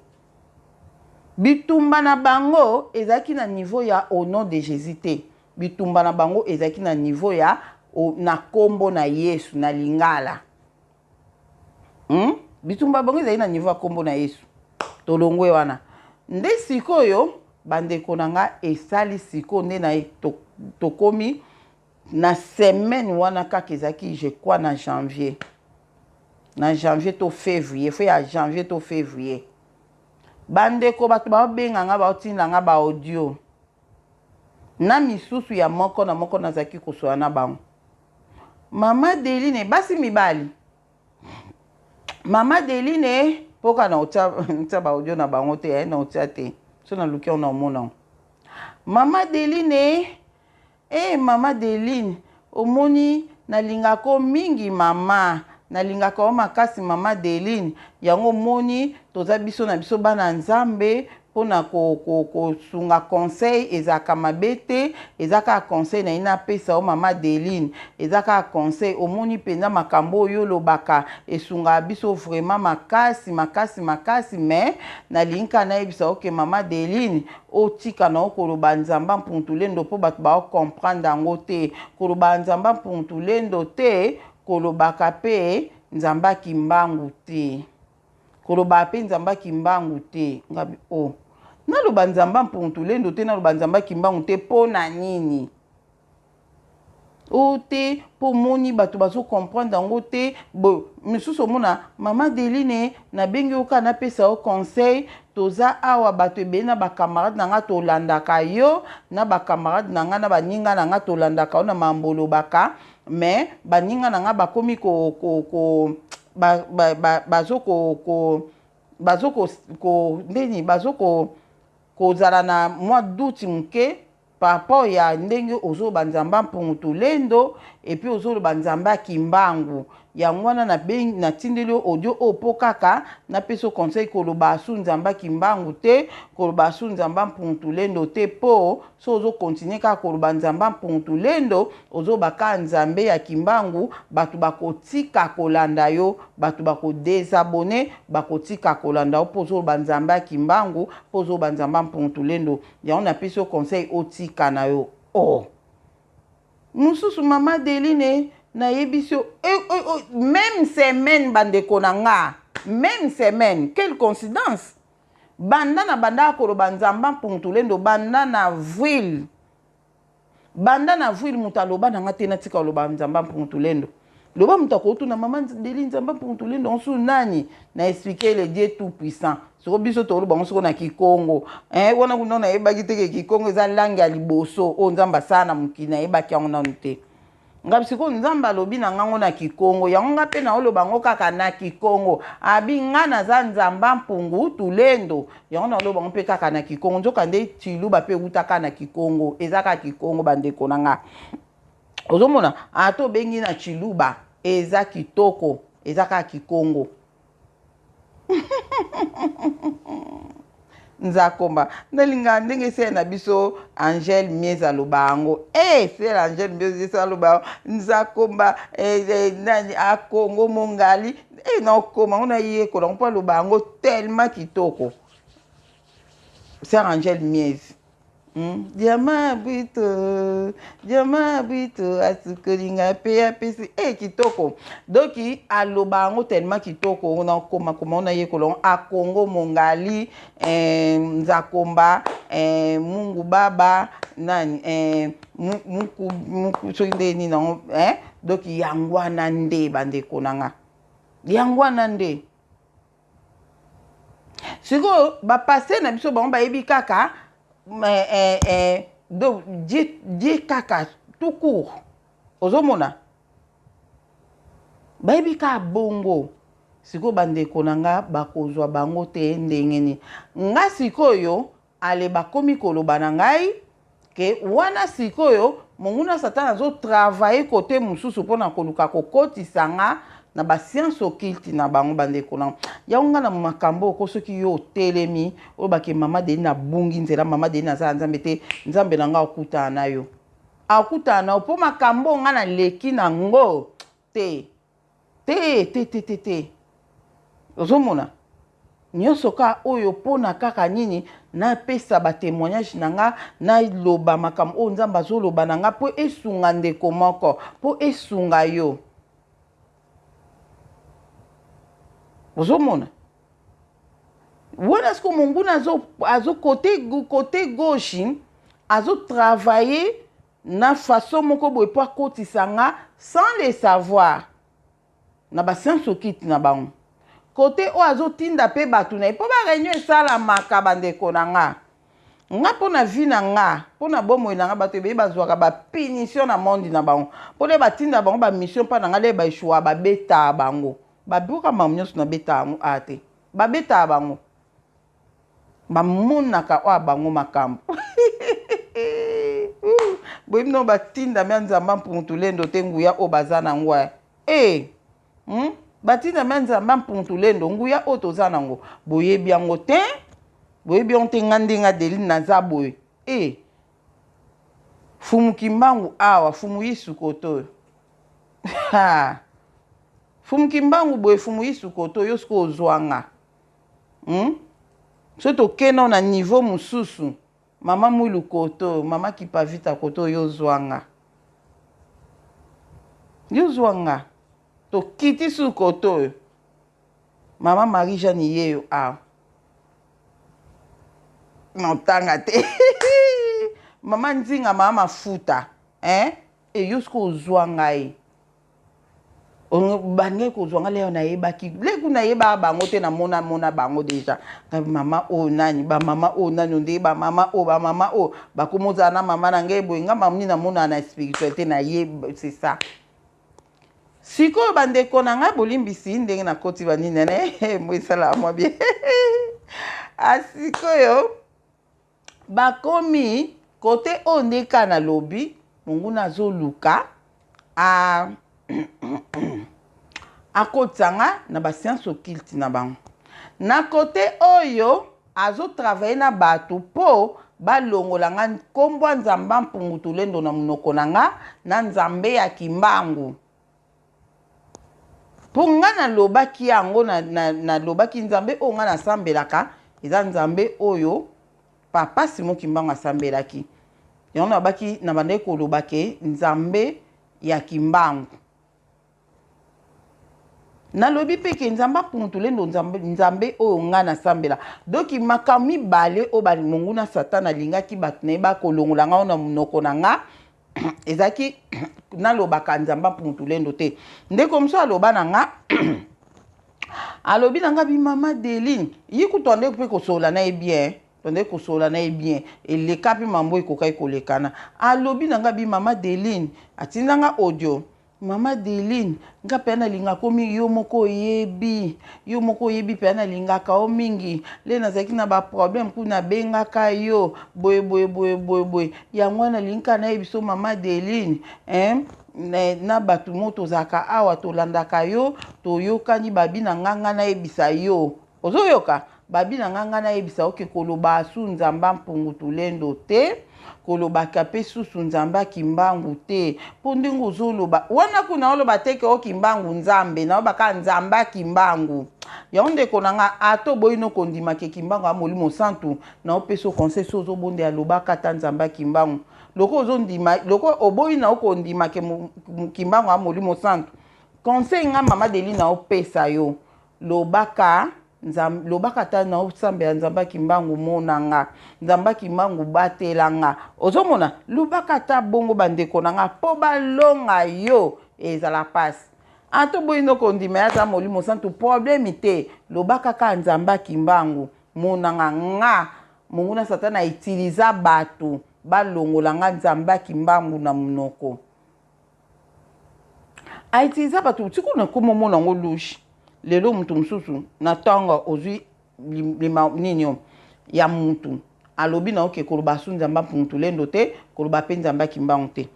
bitumba na bango ezalaki na niveau ya au nom de Jesus te bitumba na bango ezalaki na niveau ya na kombo na Yesu na lingala hmm? Bitumba bango ezali na niveau ya kombo na Yesu. Tolongwe wana nde sikoyo bandeko na nga esali sikoyo nde na tokomi to na semaine wana kaka ezalaki je crois na janvier na janvier to février fo ya janvier to février bandeko bato baobenga nga baotinda nga ba audio na misusu ya moko na moko nazalaki kosola na bango Mama Deline basi mibali Mama Deline mpoka na otia tia ba audio na bango te eh, na otia te so naluki yango na omona yango Mama Deline eh Mama Deline omoni nalingako mingi mama nalingaka yo makasi mama Deline yango omoni toza biso na biso bana Nzambe Pona kosunga conseil ezalaka mabe te eza kaka conseil naye napesa yo mama Adeline eza kaka conseil omoni penza makambo oyo olobaka esungaka biso vraiment makasi makasi makasi mais nalingi kaka nayebisa yo ke mama Adeline otika na yo koloba nzamba mpuntulendo po bato bao comprendre yango te koloba nzamba mpuntulendo te kolobaka pe nzamba kimbangu te. Kolobaka pe nzamba kimbangu te ngabi oh naloba nzamba mpuntulendo te naloba nzamba kimbangu te pona nini oh te po omoni bato bazo comprendre yango te bo misusu omona mama Deline nabengi yo kaka napesa yo conseil toza awa bato ebele na ba camarade na nga tolandaka yo na ba camarade na nga na baninga na nga tolandaka yo na mambo olobaka mais baninga na nga bakomi ko, ko, ko ba, ba, ba, bazo ko, ko bazo ko, ko ndeni bazo ko kozala na mwa doute moke. Par rapport ya ndenge ozoloba Nzambe ya Mpungu Tulendo et puis ozoloba Nzambe ya Kimbangu. Yango wana natindeli yo audio oyo mpo kaka napesa yo conseil koloba asu Nzambe ya Kimbangu te, koloba asu Nzambe ya Mpungu Tulendo te mpo so ozo continuer kaka koloba Nzambe ya Mpungu Tulendo, ozoloba kaka Nzambe ya Kimbangu, bato bakotika kolanda yo, bato bako desabonner, bakotika kolanda yo mpo ozoloba Nzambe ya Kimbangu, mpo ozoloba Nzambe ya Mpungu Tulendo. Yango napesi yo conseil otika na yo. Oh! Mosusu mama Adeline nayebisi yo eh, eh, eh, même semaine bandeko na nga même semaine quelle coïncidence banda na bandaka koloba nzamba mpuntulendo banda na avril banda na avril moto aloba na nga te natika koloba nzamba mpuntulendo loba moto akotuna mama deli nzamba mpuntulendo nsu nani na explique le dieu tout puissant soko biso toloba ngo soko na kikongo eh, wana kuna nayebaki te ke kikongo eza langue ya liboso oyo nzambe asala na mokili nayebaki yango nanu te nga sikoyo nzambe alobi na ngango na kikongo yango nga mpe naoloba yango kaka na kikongo abi nga naza nzamba mpungu tulendo yango naoloba yango mpe kaka na kikongo nzoka nde tshiluba mpe ewuta kaka na kikongo eza kaka kikongo bandeko na nga ozomona ata obengi na tshiluba eza kitoko eza kaka kikongo nzakomba nalingaka ndenge sere na biso angele mies aloba yango e eh, sere angele mies aloba yango nzakomba eh, eh, nani akongo mongali e nakoma ngo nayekola ngo mpo aloba yango tellement kitoko sere angele mies Hmm? Diamant brito, diamant brito, asukoli nga pe apesi eh kitoko. Donc aloba yango tellement kitoko na koma koma na yekola yango a Congo mongali eh, nzakomba eh, Mungu baba nani eh, muku muku soki nde nini yango eh? Donc yango wana nde bandeko na nga yango wana nde sikoyo bapaster na biso bango bayebi kaka eh, eh, eh, donc die, die kaka tout court ozomona bayebi kaka bongo sikoyo bandeko na nga bakozwa bango te ndenge nini nga sikoyo Ale bakomi koloba na ngai ke wana sikoyo monguna satana azo travailler cote mosusu pona koluka kokotisa nga na ba science occulte na bango bandeko na yango nga na makambo oko soki yo otelemi oloba ke mama Deline abungi nzela mama Deline aza ya nzambe te nzambe na nga akutana na yo akutana na yo po makambo nga naleki na ngo te Te te te te te ozomona nyonso kaka oyo mpona kaka nini napesa ba témoignage na nga naloba makambo oyo nzambe azoloba na nga mpo esunga ndeko moko mpo esunga yo ozomona wana siko monguna azo, azo kote, kote gauche azo travailler na façon moko boye po akotisa nga sans le savoir na ba science occulte na bango kote oyo azotinda pe bato na ye po ba réunion esalamaka bandeko na nga nga mpo na vie na nga mpo na bomoi na nga bato ebele bazwaka ba punition na monde na bango mpo nde batinda bango ba mission mpa na nga nde baeshua babetaka bango babuka makambo nyonso nabetaka yango a te babetaka bango Bamonaka oyo ya bango makambo. Boyebi no batindami ya Nzambe mpuntulendo te nguya oyo baza na yango eh. Eh. Hmm? Batindami ya Nzambe mpuntulendo nguya oyo toza na yango. Boyebi yango te? Boyebi yango te nga ndenge Adeline naza boye. Eh. Fumu Kimbangu awa, Fumu Yesu kotoyo. Ha. Fumu Kimbangu boye, Fumu Yesu kotoyo, yo sikoyo ozwa nga. Hum? Soki toke nao na niveau mosusu mama mwilu koto mama kipavita koto yo zwa nga yo zwa nga tokiti su koto oyo mama marie jeanne yeyo awa notanga te mama nzinga mama mafuta eh? E yo sikoyo ozwa ngai bandaki kozwa nga leo nayebaki leku nayebaka bango te namona mona bango deja mama oyo nani bamama oyo nani onde bamama oyo bamama oyo bakomi ozala na mama na ngai boye nga mamni namonaka na spiritualité na ye c'est ça sikoyo bandeko na ngai bolimbisi ndenge nakoti banini nene mo esalaka mwa bien asikoyo bakomi. Kote oyo nde kaka nalobi, monguna azoluka a akotisa nga na ba science occulte na bango. Na kote oyo azo travailler na bato mpo balongola nga nkombo ya Nzambe Mpungu Tulendo na monoko na nga na Nzambe ya Kimbangu. Mpo nga nalobaki yango, nalobaki Nzambe oyo nga nasambelaka eza Nzambe oyo Papa Simon Kimbangu asambelaki. Yango nalobaki, nabandaki koloba ke Nzambe ya Kimbangu. Nalobi mpe ke Nzambe apuntule ndo Nzambe, Nzambe oyo ngai nasambela. Donc makambo mibale oyo ba monguna Satan alingaki bato na ye bakolongola ngai na monoko na nga ezalaki nalobaka Nzambe apuntule te. Ndeko mosusu aloba na nga, alobi na nga bi mama Deline, ye kutu ande mpe kosolola na ye bien, tonde kosolola na ye bien, eleka mpe mambo ekokaki kolekana. Alobi na nga bi mama Deline, atindanga audio: "Mama Deline, nga mpe nalingaka mingi, yo moko oyebi, yo moko oyebi mpe nalingaka yo mingi. Le nazalaki na baproblème kuna, nabengaka yo boye boye boye boye boye. Yango wana nalingi kaka nayebi so mama Deline, hein, na bato mo tozalaka awa, tolandaka yo, toyokani. Babi na nga, nga nayebisa yo, ozoyoka, babi na nga, nga nayebisa oke koloba su Nzambe Mpungu Tulendo te, kolobaka mpe susu Nzambe Akimbangu te, mpo ndenge ozoloba wana kuna, oloba te ke okimbangu Nzambe, naolobaka Nzambe Akimbangu." Yango ndeko na nga, ata oboyi no kondima ke Kimbangu ya Molimo Santu, na opesa conseil: so ozobonde, alobaka ata Nzambe Akimbangu. Loko ozondima, loko oboyi na okondima ke Kimbangu ya Molimo Santu, conseil nga mama Deli na opesa yo, lobaka Nzambe, lobaka ata na osambela Nzambe Akimbangu, mona nga, Nzambe Akimbangu, batela nga. Ozomona, lobaka ata bongo, bandeko na nga, mpo balonga yo ezala mpasi. Ata oboyi no kondima ye aza Molimo Santu, problème te, lobaka kaka Nzambe Akimbangu, mona nga. Nga monguna Satana autiliza bato balongola nga Nzambe Akimbangu na monoko, autiliza bato. Sikoyo nakoma omona yango louche. Lelo moto mosusu na ntongo ozwi lima nini o ya mutu, alobi na oke koloba su Nzambe Mpungu Lendo te, koloba mpe Nzambe Akimbangu te.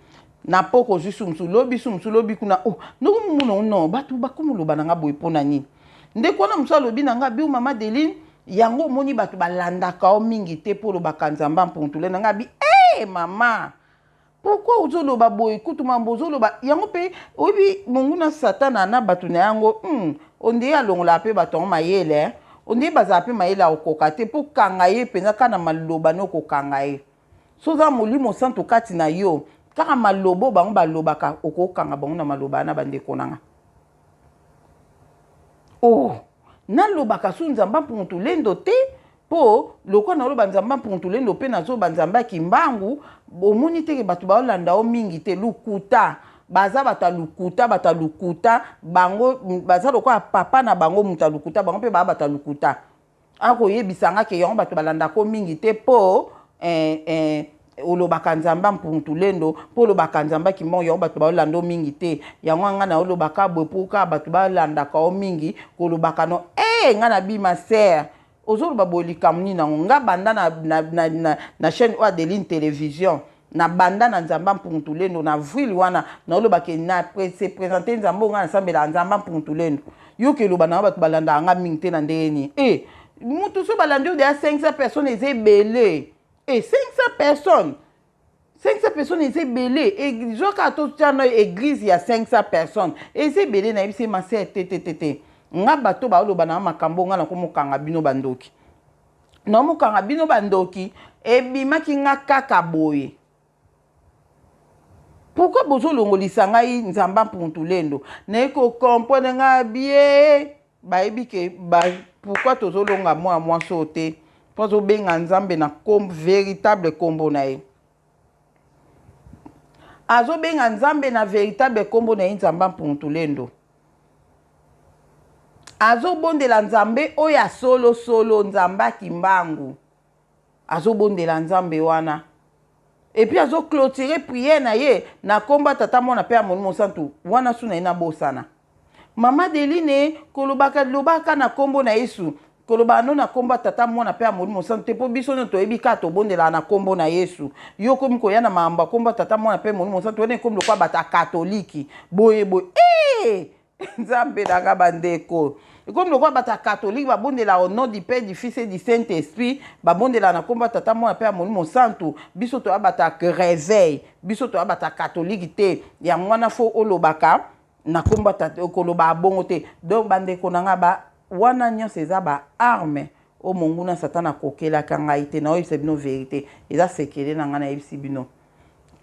Na poko ozwi su mosusu, lobi su mosusu, lobi kuna o ndoko momona no bato bakomi oloba na nga boye. Mpo na nini? Ndeko wana mosusu alobi na nga bio: "Mama Deline, yango omoni bato balandaka yo mingi te mpo olobaka Nzambe Mpungu Lendo." Nga bi e mama, pourquoi ozoloba boye? Kutu mambo ozoloba yango mpe oyebi monguna Satana na bato na yango, ondie alongolaka mpe bato yango mayele, ondie bazala mpe mayele akokoka te mpo kanga ye mpenza. Kaka na maloba ne okokanga ye. So oza Molimo Santu kati na yo, kaka maloba oyo bango balobaka, okokanga bango na maloba wana. Bandeko na nga, oh, nalobaka su Nzambe Mpungu Lendo te, mpo lokola naloba Nzambe Mpungu Lendo mpe nazoba Nzambe ya Kimbangu, omoni teke bato baolanda yo mingi te. Lukuta, baza bato ya lukuta, bato ya lukuta. Bango baza lokola papa na bango moto ya lukuta, bango mpe baa bato ya lukuta. Akoyebisa nga ke yango bato balandako mingi te mpo olobaka Nzambe Mpungu Lendo, mpo olobaka Nzambe Kimbangu, yango bato baolanda mingi te. Yango nga na olobaka boye mpo kaka bato balandaka yo mingi kolobaka no. E nga na bima ser, ozoloba boye likambo nini yango? Nga banda na chaîne oyo Adeline Télévision, na banda na Nzambe Mpungu Lendo na avril wana, naolobake na se présente Nzambe oyo nga nasambelaka, Nzambe Mpungu Lendo. Yoki eloba na bato balandaka nga mingi te na ndenge nini? E mutu so balandi oyo deya 500 personnes, eza ebele. E 500 personnes, 500 personnes eza ebele. Ezwaka totia na église ya 500 personnes, eza ebele. Nayebisi mase te te te te, nga bato baoloba na makambo, nga nakomokanga bino bandoki, naomokanga bino bandoki. Ebimaki nga kaka boye. Pourquoi bozolongolisa ngai Nzambe Mpungu Lendo? Naye kocomprendre nga bien, bayebi ke ba, pourquoi tozolonga mwana mwasi oyo te? Mpo azobenga Nzambe na véritable nkombo na ye. Azobenga Nzambe na véritable nkombo na ye, Nzambe Mpungu Lendo. Azobondela Nzambe oyo asolosolo, Nzambe Akimbangu. Azobondela Nzambe wana et puis azoclôturer prière na ye na nkombo ya Tata, Mwana mpe ya Molimo Santu. Wana su na ye nabosana. Mama Deline, kolobaka, lobaka na nkombo na Yesu. Koloba no na kombo ya Tata, Mwana pe ya Molimo Santu te, po biso nionso toyebi kaka tobondelaka na kombo na Yesu. Yo okomi koya na makambo ya kombo ya Tata, Mwana pe Molimo Santu, wana ekomi lokola bato ya Katoliki. Boye boye. Ee! Nzambe na nga bandeko. Ekomi lokola bato ya Katoliki babondelaka au nom du Père, du Fils et du Saint-Esprit, babondelaka na kombo ya Tata, Mwana pe ya Molimo Santu. Biso toya bato ya reveil, biso toya bato ya Katoliki te. Yango wana faut olobaka na kombo ya tata, koloba bongo te. Donc bandeko na nga ba wana nyonso eza ba armes oyo monguna Satan akokelaka ngai te. Naoyebisa bino verite, eza sekele na ngai nayebisi bino.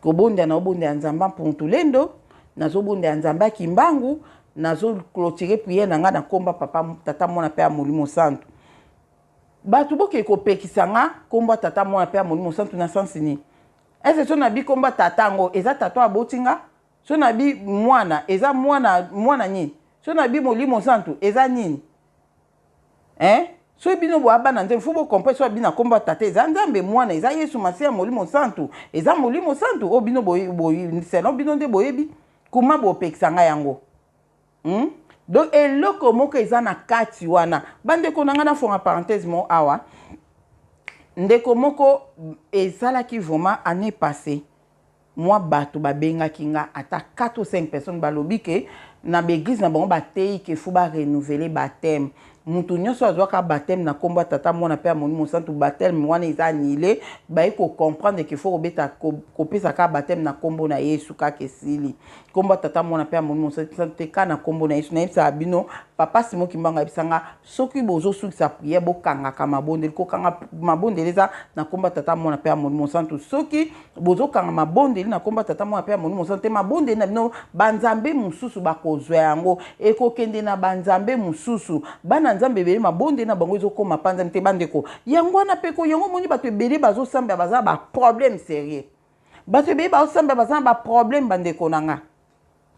Kobondela naobondela Nzambe Mpuntulendo, nazobondela Nzambe ya Kimbangu, nazo clôturer prière na ngai na kombo ya papa, tata, mwana pe ya Molimo Santu. Bato bokei kopekisa nga kombo ya tata, mwana pe ya Molimo Santu na sens nini? Est-ce so nabi kombo ya tata yango eza tata oyo aboti nga? So nabi mwana eza mwana mwana nini? So nabi Molimo Santu eza nini? Hein? Soki bino boa bana Nzambe, faut bo comprendre soki bino kombo ya tata eza Nzambe, mwana eza Yesu Masiya, Molimo Santu eza Molimo Santu oyo bino boye boye selon bino nde boyebi kuma bopekisa nga yango. Donc eloko moko eza na kati wana. Bandeko na nga nafonga parenthèse moko awa. Ndeko moko ezalaki vraiment année passée. Mwa batu babengaki nga ata 4 ou 5 personnes balobi ke na ba eglise na bango bateyi ke faut ba renouveler bapteme, mutu nionso azuaka bapteme na kombo ya tata muana pe ya molimo santu bapteme wana eza annule, baye ko comprendre ke faut kobeta kopesa kaka bapteme na kombo na yesu kaka esili, kombo ya tata muana pe ya molimo santu te kaka na kombo na yesu, nayebisaka bino papa Simon kimbangu ayebisa nga Soki bozo sukisa prière bo kangaka mabondeli, ko kanga mabondeli eza na kombo ya Tata, Mwana pe ya Molimo Santu. Soki bozo kanga mabondeli na kombo ya Tata, Mwana pe ya Molimo Santu te, mabondeli na bino ba nzambe mosusu bakozwa yango, ekokende na ba nzambe mosusu. Bana Nzambe ebele mabondeli na bango ezo koma pa Nzambe te ba ndeko. Yango wana pe ko yango omoni bato ebele bazo sambela baza na ba problème serieux. Bato ebele bazo sambela baza na ba problème ba ndeko na nga.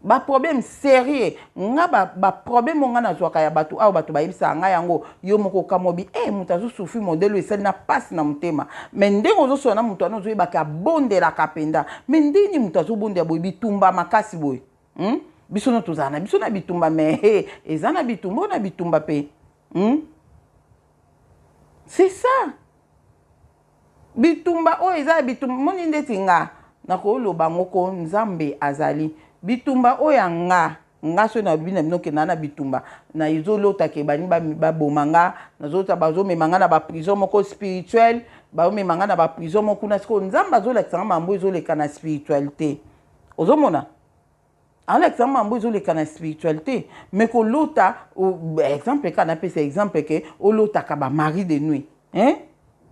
Ba problème serieux nga ba, ba problème oyo nga nazwaka ya bato awa bato bayebisaka nga yango yo moko okamwa obi eh moto azo souffrir modèle oyo esali na pasi na motema mais ndenge ozosola na moto wana ozoyeba ke abondelaka mpenza mais ndenge nini moto azobondela boye bitumba makasi boye? Biso no tozala na biso na bitumba mais he eza na bitumba oyo na bitumba mpe? C'est ça. Bitumba oyo eza ya bitumba moni ndeti nga nakoloba ngo ko nzambe azali bitumba oyo ya nga nga soki nalobi na bino ke naa na bitumba na ezolota ke balingi baboma nga nazolota bazomema nga na ba prison moko spirituel bazomema nga na ba prison moko kuna sikoyo nzambe azolakisa nga mambo ezoleka na spiritualité ozomona Alakisa mambo ezoleka na spiritualité mais kolota exemple kaka napesa exemple ke olotaka ba mari de nuit hein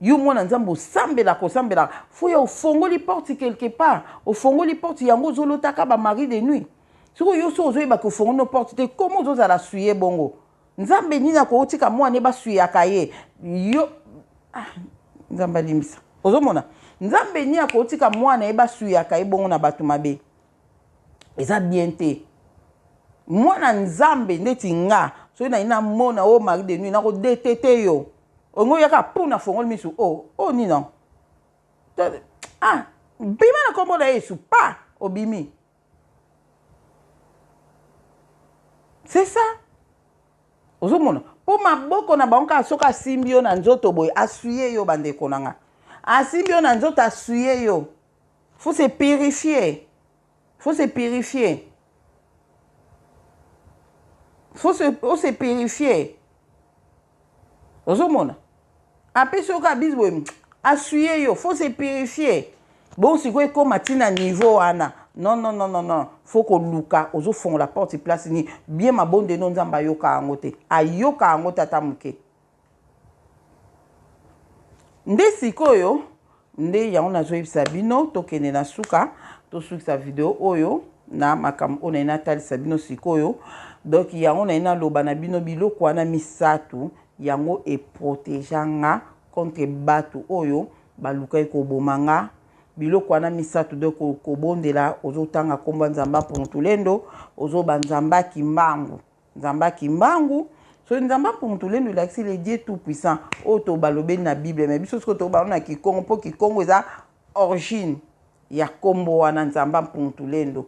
yo mwana nzambe osambelaka osambelaka fo ya ofongoli porte quelque part ofongoli porte yango ozolotaka ba mari de nuit sikoyo yo so ozoyeba ke ofongoli no porte te komo ozozala suye bongo nzambe nini akotika mwana ye basuyaka ye yo ah, nzambe alimbisa ozomona nzambe nini akotika mwana ye basuyaka ye bongo na bato mabe Eza bien te. Mwana nzambe ndeti nga soki nayi namona o mari de nuit nako detete yo. Olingi oyaka pu na fongoli misu o o nini yango? Ah bima na kombo na Yesu pa obimi. C'est ça. Ozomona po maboko na bango kaka soki asimbi yo na nzoto boye asuye yo bandeko na nga. Asimbi yo na nzoto asuye yo. Faut se purifier. Faut se purifier. Faut se, faut se purifier. Ozomona? Apesi yo kaka bise boye, asuye yo, faut se purifier. Bon sikoyo ekoma ti na niveau wana. Non non non non non, faut koluka ozofongola porte place ni bien mabonde no Nzambe ayoka yango te. Ayoka yango te ata moke. Nde sikoyo nde yango nazoyebisa bino tokende na suka tosukisa video oyo na makambo oyo naye natalisa bino sikoyo. Donc yango naye naloba na bino biloko wana misato yango eproteja nga contre bato oyo balukaki koboma nga. Biloko wana misato donc kobondela ozotanga nkombo ya Nzambe Mpungu-Tulendo, ozoba Nzambe ya Kimbangu. Nzambe ya Kimbangu. Soki Nzambe ya Mpungu Tulendo elakisi le Dieu tout puissant oyo to balobeli na Bible, mais biso sikoyo tobalo na Kikongo mpo Kikongo eza origine ya kombo wana Nzambe ya Mpungu Tulendo.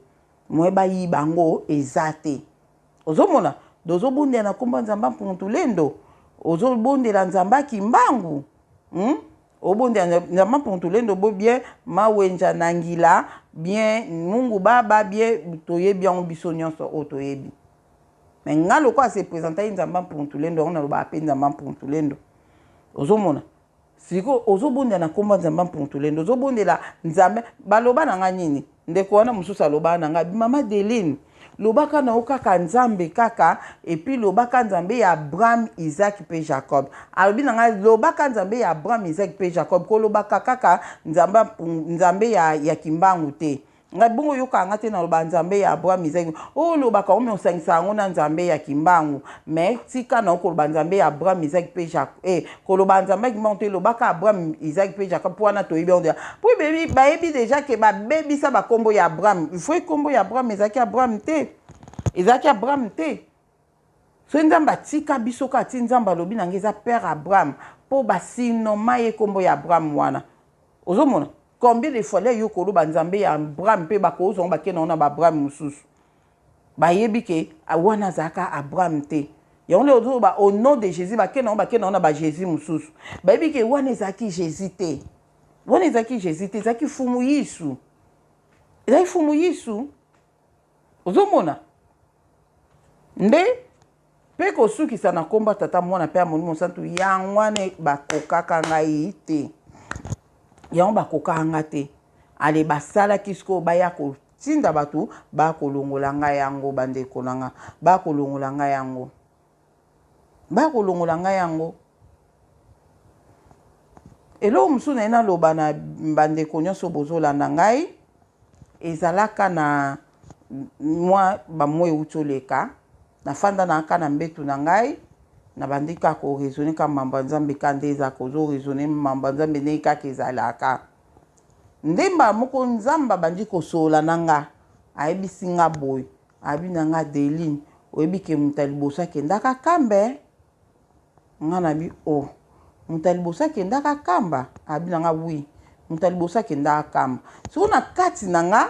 Moye bayiba yango eza te. Ozomona? Dozobundela na kombo ya Nzambe ya Mpungu Tulendo. Ozobondela Nzambe ya Kimbangu? Hum? Obondela Nzambe Mpuntulendo bo bien Mawenja na Ngila bien Mungu Baba bien toyebi yango biso nyonso oyo toyebi. Mais nga lokola se presentaki Nzambe Mpuntulendo yango nalobaka pe Nzambe Mpuntulendo. Ozomona? Sikoyo ozobondela na kombo ya Nzambe Mpuntulendo, ozobondela Nzambe baloba na nga nini? Ndeko wana mosusu alobaka na nga, mama Adeline, lobaka na yo kaka Nzambe kaka, et puis lobaka Nzambe ya Abraham, Isaac pe Jacob. Alobi na nga, lobaka Nzambe ya Abraham, Isaac pe Jacob, kolobaka kaka Nzambe, Nzambe ya, ya Kimbangu te. Ngai bongo oyokaka nga te naloba Nzambe ya Abraham, Isaac. Oh, olobaka yango mais osangisa yango na Nzambe ya Kimbangu. Mais tika na yo koloba Nzambe ya Abraham, Isaac pe Jacob. Eh, koloba Nzambe ya Kimbangu te, lobaka Abraham, Isaac pe Jacob po wana toyebi yango deja. Po ebebi, bayebi deja ke babebisa ba kombo ya Abraham. Vrai kombo ya Abraham ezalaki Abraham te. Ezalaki Abraham te. Soki Nzambe atika biso kaka ti Nzambe alobi na nga eza père Abraham po ba surnomma ye kombo ya Abraham wana. Ozomona? Combien de fois lya yo koloba Nzambe ya Abraham pe bakozwa ngo bakenda ngo na ba Abraham mosusu. Bayebi ke wana azalaka Abraham te. Yango nde ozoloba au nom de Jesus bakenda ngo bakenda ngo na ba Jesus mosusu. Bayebi ke wana ezalaki Jesus te. Wana ezalaki Jesus te, ezalaki Fumu Yesu. Ezalaki Fumu Yesu. Ozomona? Nde mpe kosukisa na nkombo ya Tata, Mwana mpe ya Molimo Santu, yango wana bakokaka ngai te. Yango bakokaka ngai te. Ale basalaki sikoyo baya kotinda bato bakolongola ngai yango, bandeko na ngai, bakolongola ngai yango. Bakolongola ngai yango. Eloko mosusu naye naloba na bandeko nyonso bozolanda ngai, ezalaka na mwa bamwa euti oleka, nafanda na kaka na mbetu na ngai, nabandi kaka ko raisonner kaka mambo ya Nzambe kaka nde ezalaka, ozo raisonner mambo ya Nzambe ndenge kaka ezalaka. Nde mbala moko Nzambe abandi kosolola na nga, ayebisi nga boye, Abi na nga Adeline oyebi ke moto ya liboso akendaka kamba eh? Nga na bi oh moto ya liboso akendaka kamba? Abi na nga oui moto ya liboso akendaka kamba. Sikoyo na kati na nga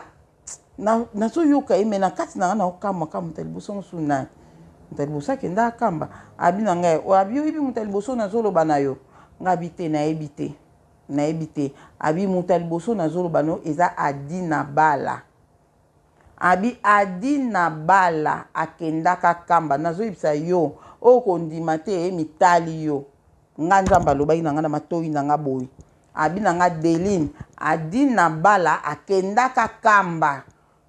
nazoyoka ye mais na kati na nga naokamwa kaka moto ya liboso mosusu nani? Moto ya liboso akendaka kamba? Abi na ngai abi oyebi moto ya liboso nazoloba na yo? Nga abi te nayebi te nayebi te. Abi moto ya liboso nazoloba na yo eza Adina Bala. Abi adi na bala akendaka kamba nazoyebisa yo oko ndima te mitali yo nga nzambe alobaki na nga na matoyi na nga boye abi na nga adeline adi na bala akendaka kamba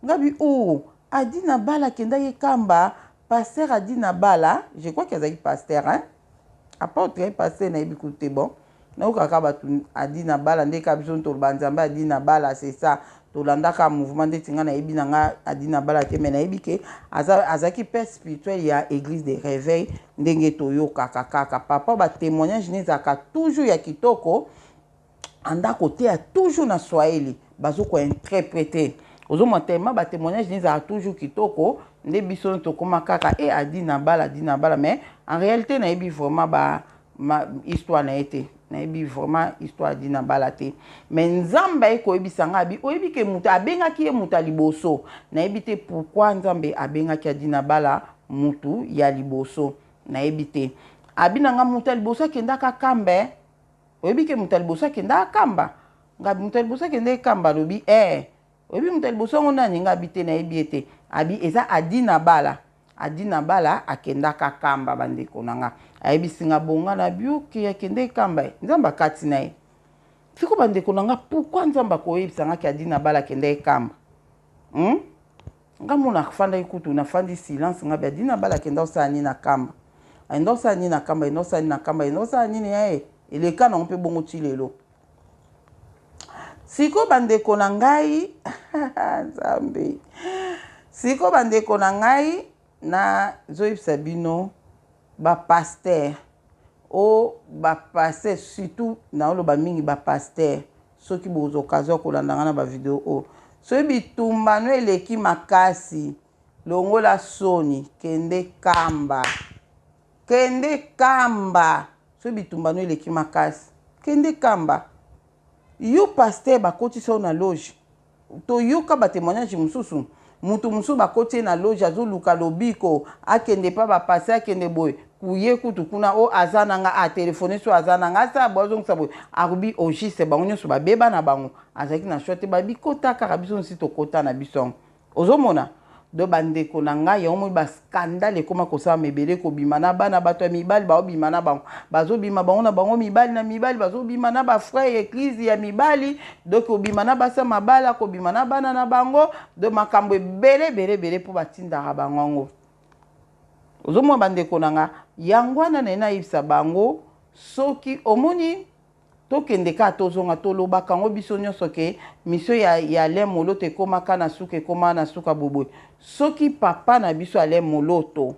nga bi ooh adi na bala akendaki kamba pasteur adi na bala je crois que azalaki pasteur hein apotre pasteur nayebi kutu te bon Nayoka kaka batu adi na bala nde kaka biso toloba nzambe adi na bala c'est ça tolandaka mouvement ndeti nga nayebi na nga adi na bala te mais nayebi ke aza azalaki père spirituel ya église de réveil ndenge toyokaka kaka papa ba témoignage ne ezalaka toujours ya kitoko anda koteya toujours na swahili bazo ko interprete ozomona tellement ba témoignage ne ezalaka toujours kitoko nde biso tokoma kaka e adi na bala adi na bala mais en réalité nayebi vraiment ba ma histoire na ye te nayebi vraiment histoire ya Dina Bala te mais Nzambe aye koyebisa nga abi oyebi ke moto abengaki ye moto ya liboso nayebi te pourquoi Nzambe abengaki ya Dina Bala mutu ya liboso nayebi te abi na nga moto ya liboso akendaka kamba eh. Oyebi ke moto ya liboso akendaka kamba nga moto ya liboso akendaki kamba alobi eh Oyebi moto ya liboso yango nani? Nga abi te nayebi ye te. Abi eza Adina Bala. Adina Bala akendaka kamba ba ndeko na nga. Ayebisi nga bongo nga nabi ok akendeki kamba eh. Nzambe akati na ye. Siko ba ndeko na nga pourquoi Nzambe akoyebisa nga ke Adina Bala akendeki kamba? Hum? Nga mona afandaki kutu nafandi silence nga bi Adina Bala akenda kosala nini na kamba? Akenda kosala nini na kamba? Akenda kosala nini na kamba? Akenda kosala nini? Eh eleka nango mpe bongo ti lelo. Siko bandeko na ngai Nzambe, siko bandeko na ngai nazoyebisa bino ba pasteur o ba pasteur surtout naoloba mingi ba pasteur soki bozwa occasion ya kolanda ngai na ba video oyo soki bitumba no eleki makasi longola soni kende kamba Kende kamba soki bitumba no eleki makasi kende kamba yo pasteur bakotisa yo na loge toyoka ba temoignage mosusu mutu mosusu bakoti ye na loge azoluka lobiko akende pa ba pasteur akende boye Ye kutu kuna o aza na nga, atelefone so aza na nga, asala boye, azongisa boye, akobi au juste. Bango nyonso babeba na bango, azalaki na choix te. Babi kota kaka, biso nsi tokota na biso yango. Ozomona do, bandeko na ngai, yango moi bascandale ekóma kosalama ebele, kobima na bana bato ya mibali, baobima na bango, bazobima bango na bango, mibali na mibali, bazobima na bafrère ya église ya mibali. Donc kobima na basi ya mabala, kobima na bana na bango, donc makambo ebele ebele ebele mpo batindaka bango yango. Ozomona, bandeko na nga, yango wana naye nayebisa bango: soki omoni tokende kaka, tozonga, tolobaka yango biso nyonso ke mission ya Alain Moloto ekomaka na suka, ekóma na suka boboye. Soki papa na biso Alain Moloto,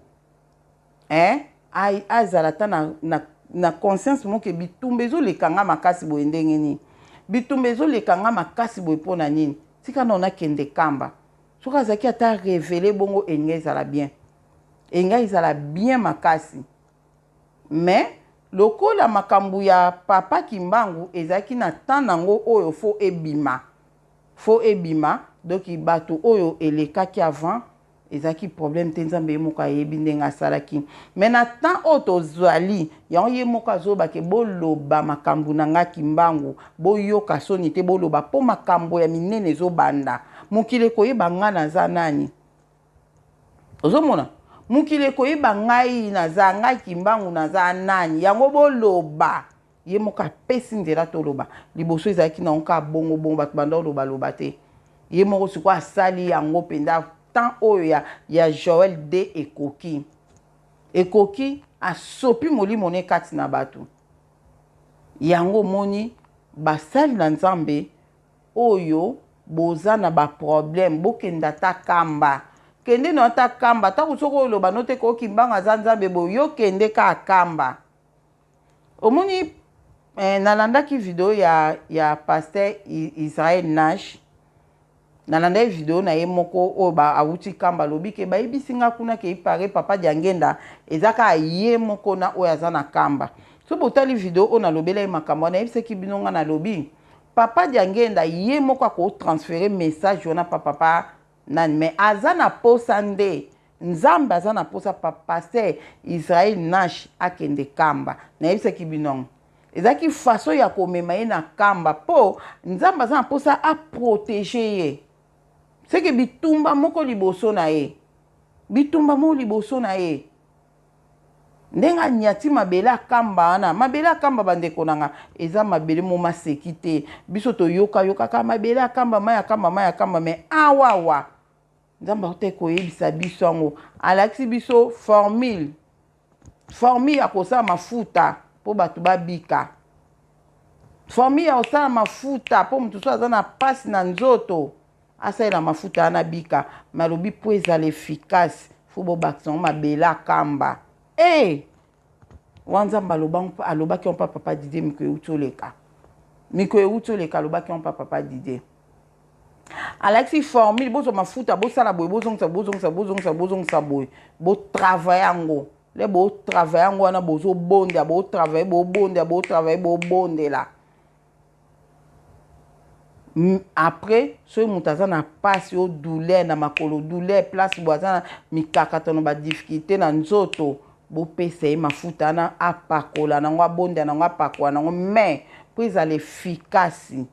eh, azala ata na conscience moko, bitumba ezoleka nga makasi boye, ndenge nini bitumba ezoleka nga makasi boye, mpo na nini? Tika na nakende Kamba. Soki azalaki ata révélé bongo, elingi ezala bien, elingi ezala bien makasi. Mais lokola makambo ya papa Kimbangu ezalaki na temps nango oyo faut ebima, faut ebima. Donc bato oyo elekaki avant ezalaki problème te, Nzambe ye moko ayebi ndenge asalaki. Mais na temps oyo tozali, yango ye moko azolobake: boloba makambo na nga Kimbangu, boyoka soni te, boloba, mpo makambo ya minene ezobanda. Mokili ekoyeba nga naza nani. Ozomona, mokili ekoyeba ngai naza, ngai Kimbangu naza nani. Yango boloba, ye moko apesi nzela toloba. Liboso ezalaki nango kaka bongo bongo, bato banda olobaloba te. Ye moko sikoyo asali yango mpenza. Temps oyo ya Joel d ekoki, ekoki, asopi molimo ne kati na bato. Yango omoni, basali na Nzambe oyo boza na baproblème, bokende ata Kamba, kende no ata Kamba. Ntango soki oloba no te koki Mbango aza Nzambe boye, yo kende kaka Kamba. Omoni, nalandaki video ya pasteur Israel Nash, nalandaki video na ye moko oyo awuti Kamba. Alobi ke bayebisi nga kuna ke ipare papa Diangenda eza kaka ye moko na oyo aza na Kamba. So botali video oyo nalobela ye makambo wana, nayebisaki bino, nga nalobi papa Diangenda ye moko akotransfere message wana pa papa nani. Mais aza na posa nde Nzambe aza na posa pa pasteur Israel Nash akende Kamba. Nayebisaki bino ezalaki façon ya komema ye na Kamba, mpo Nzambe aza na mposa aprotege ye. Seke bitumba moko liboso na ye, bitumba moko liboso na ye, ndenge anyati mabele akamba wana. Mabele akamba, bandeko na nga, eza mabele mo maseki te. Biso toyokayokaka mabele akamba, mai akamba, mai akamba, mais awawa Nzambe akuta koyebisa biso yango, alakisi biso formule ya kosala mafuta mpo bato babika, formule ya kosala mafuta mpo moto so aza na mpasi na nzoto asalela mafuta wana bika. Mais alobi mpo ezala efficace, faut bobakisa yango mabele akamba. E wa Nzambe alobaki yango mpa papa Didier miko euti oleka, miko euti oleka, alobaki yango mpa papa Didier. Alakisi formule: bozwa mafuta, bosala boye, bozongisa, bozongisa, bozongisa, bozongisa boye, botravaille yango. Le botravaille yango wana, bozobondela, botravaille, bobondela, botravaille, bobondela. Après, soki moto aza na mpasi o douleur na makolo, douleur place boye, aza na mikakatano, badifficulté na nzoto, bopesa ye mafuta wana, apakola nango, abondela nango, apakola nango. Mais mpo ezala efficace,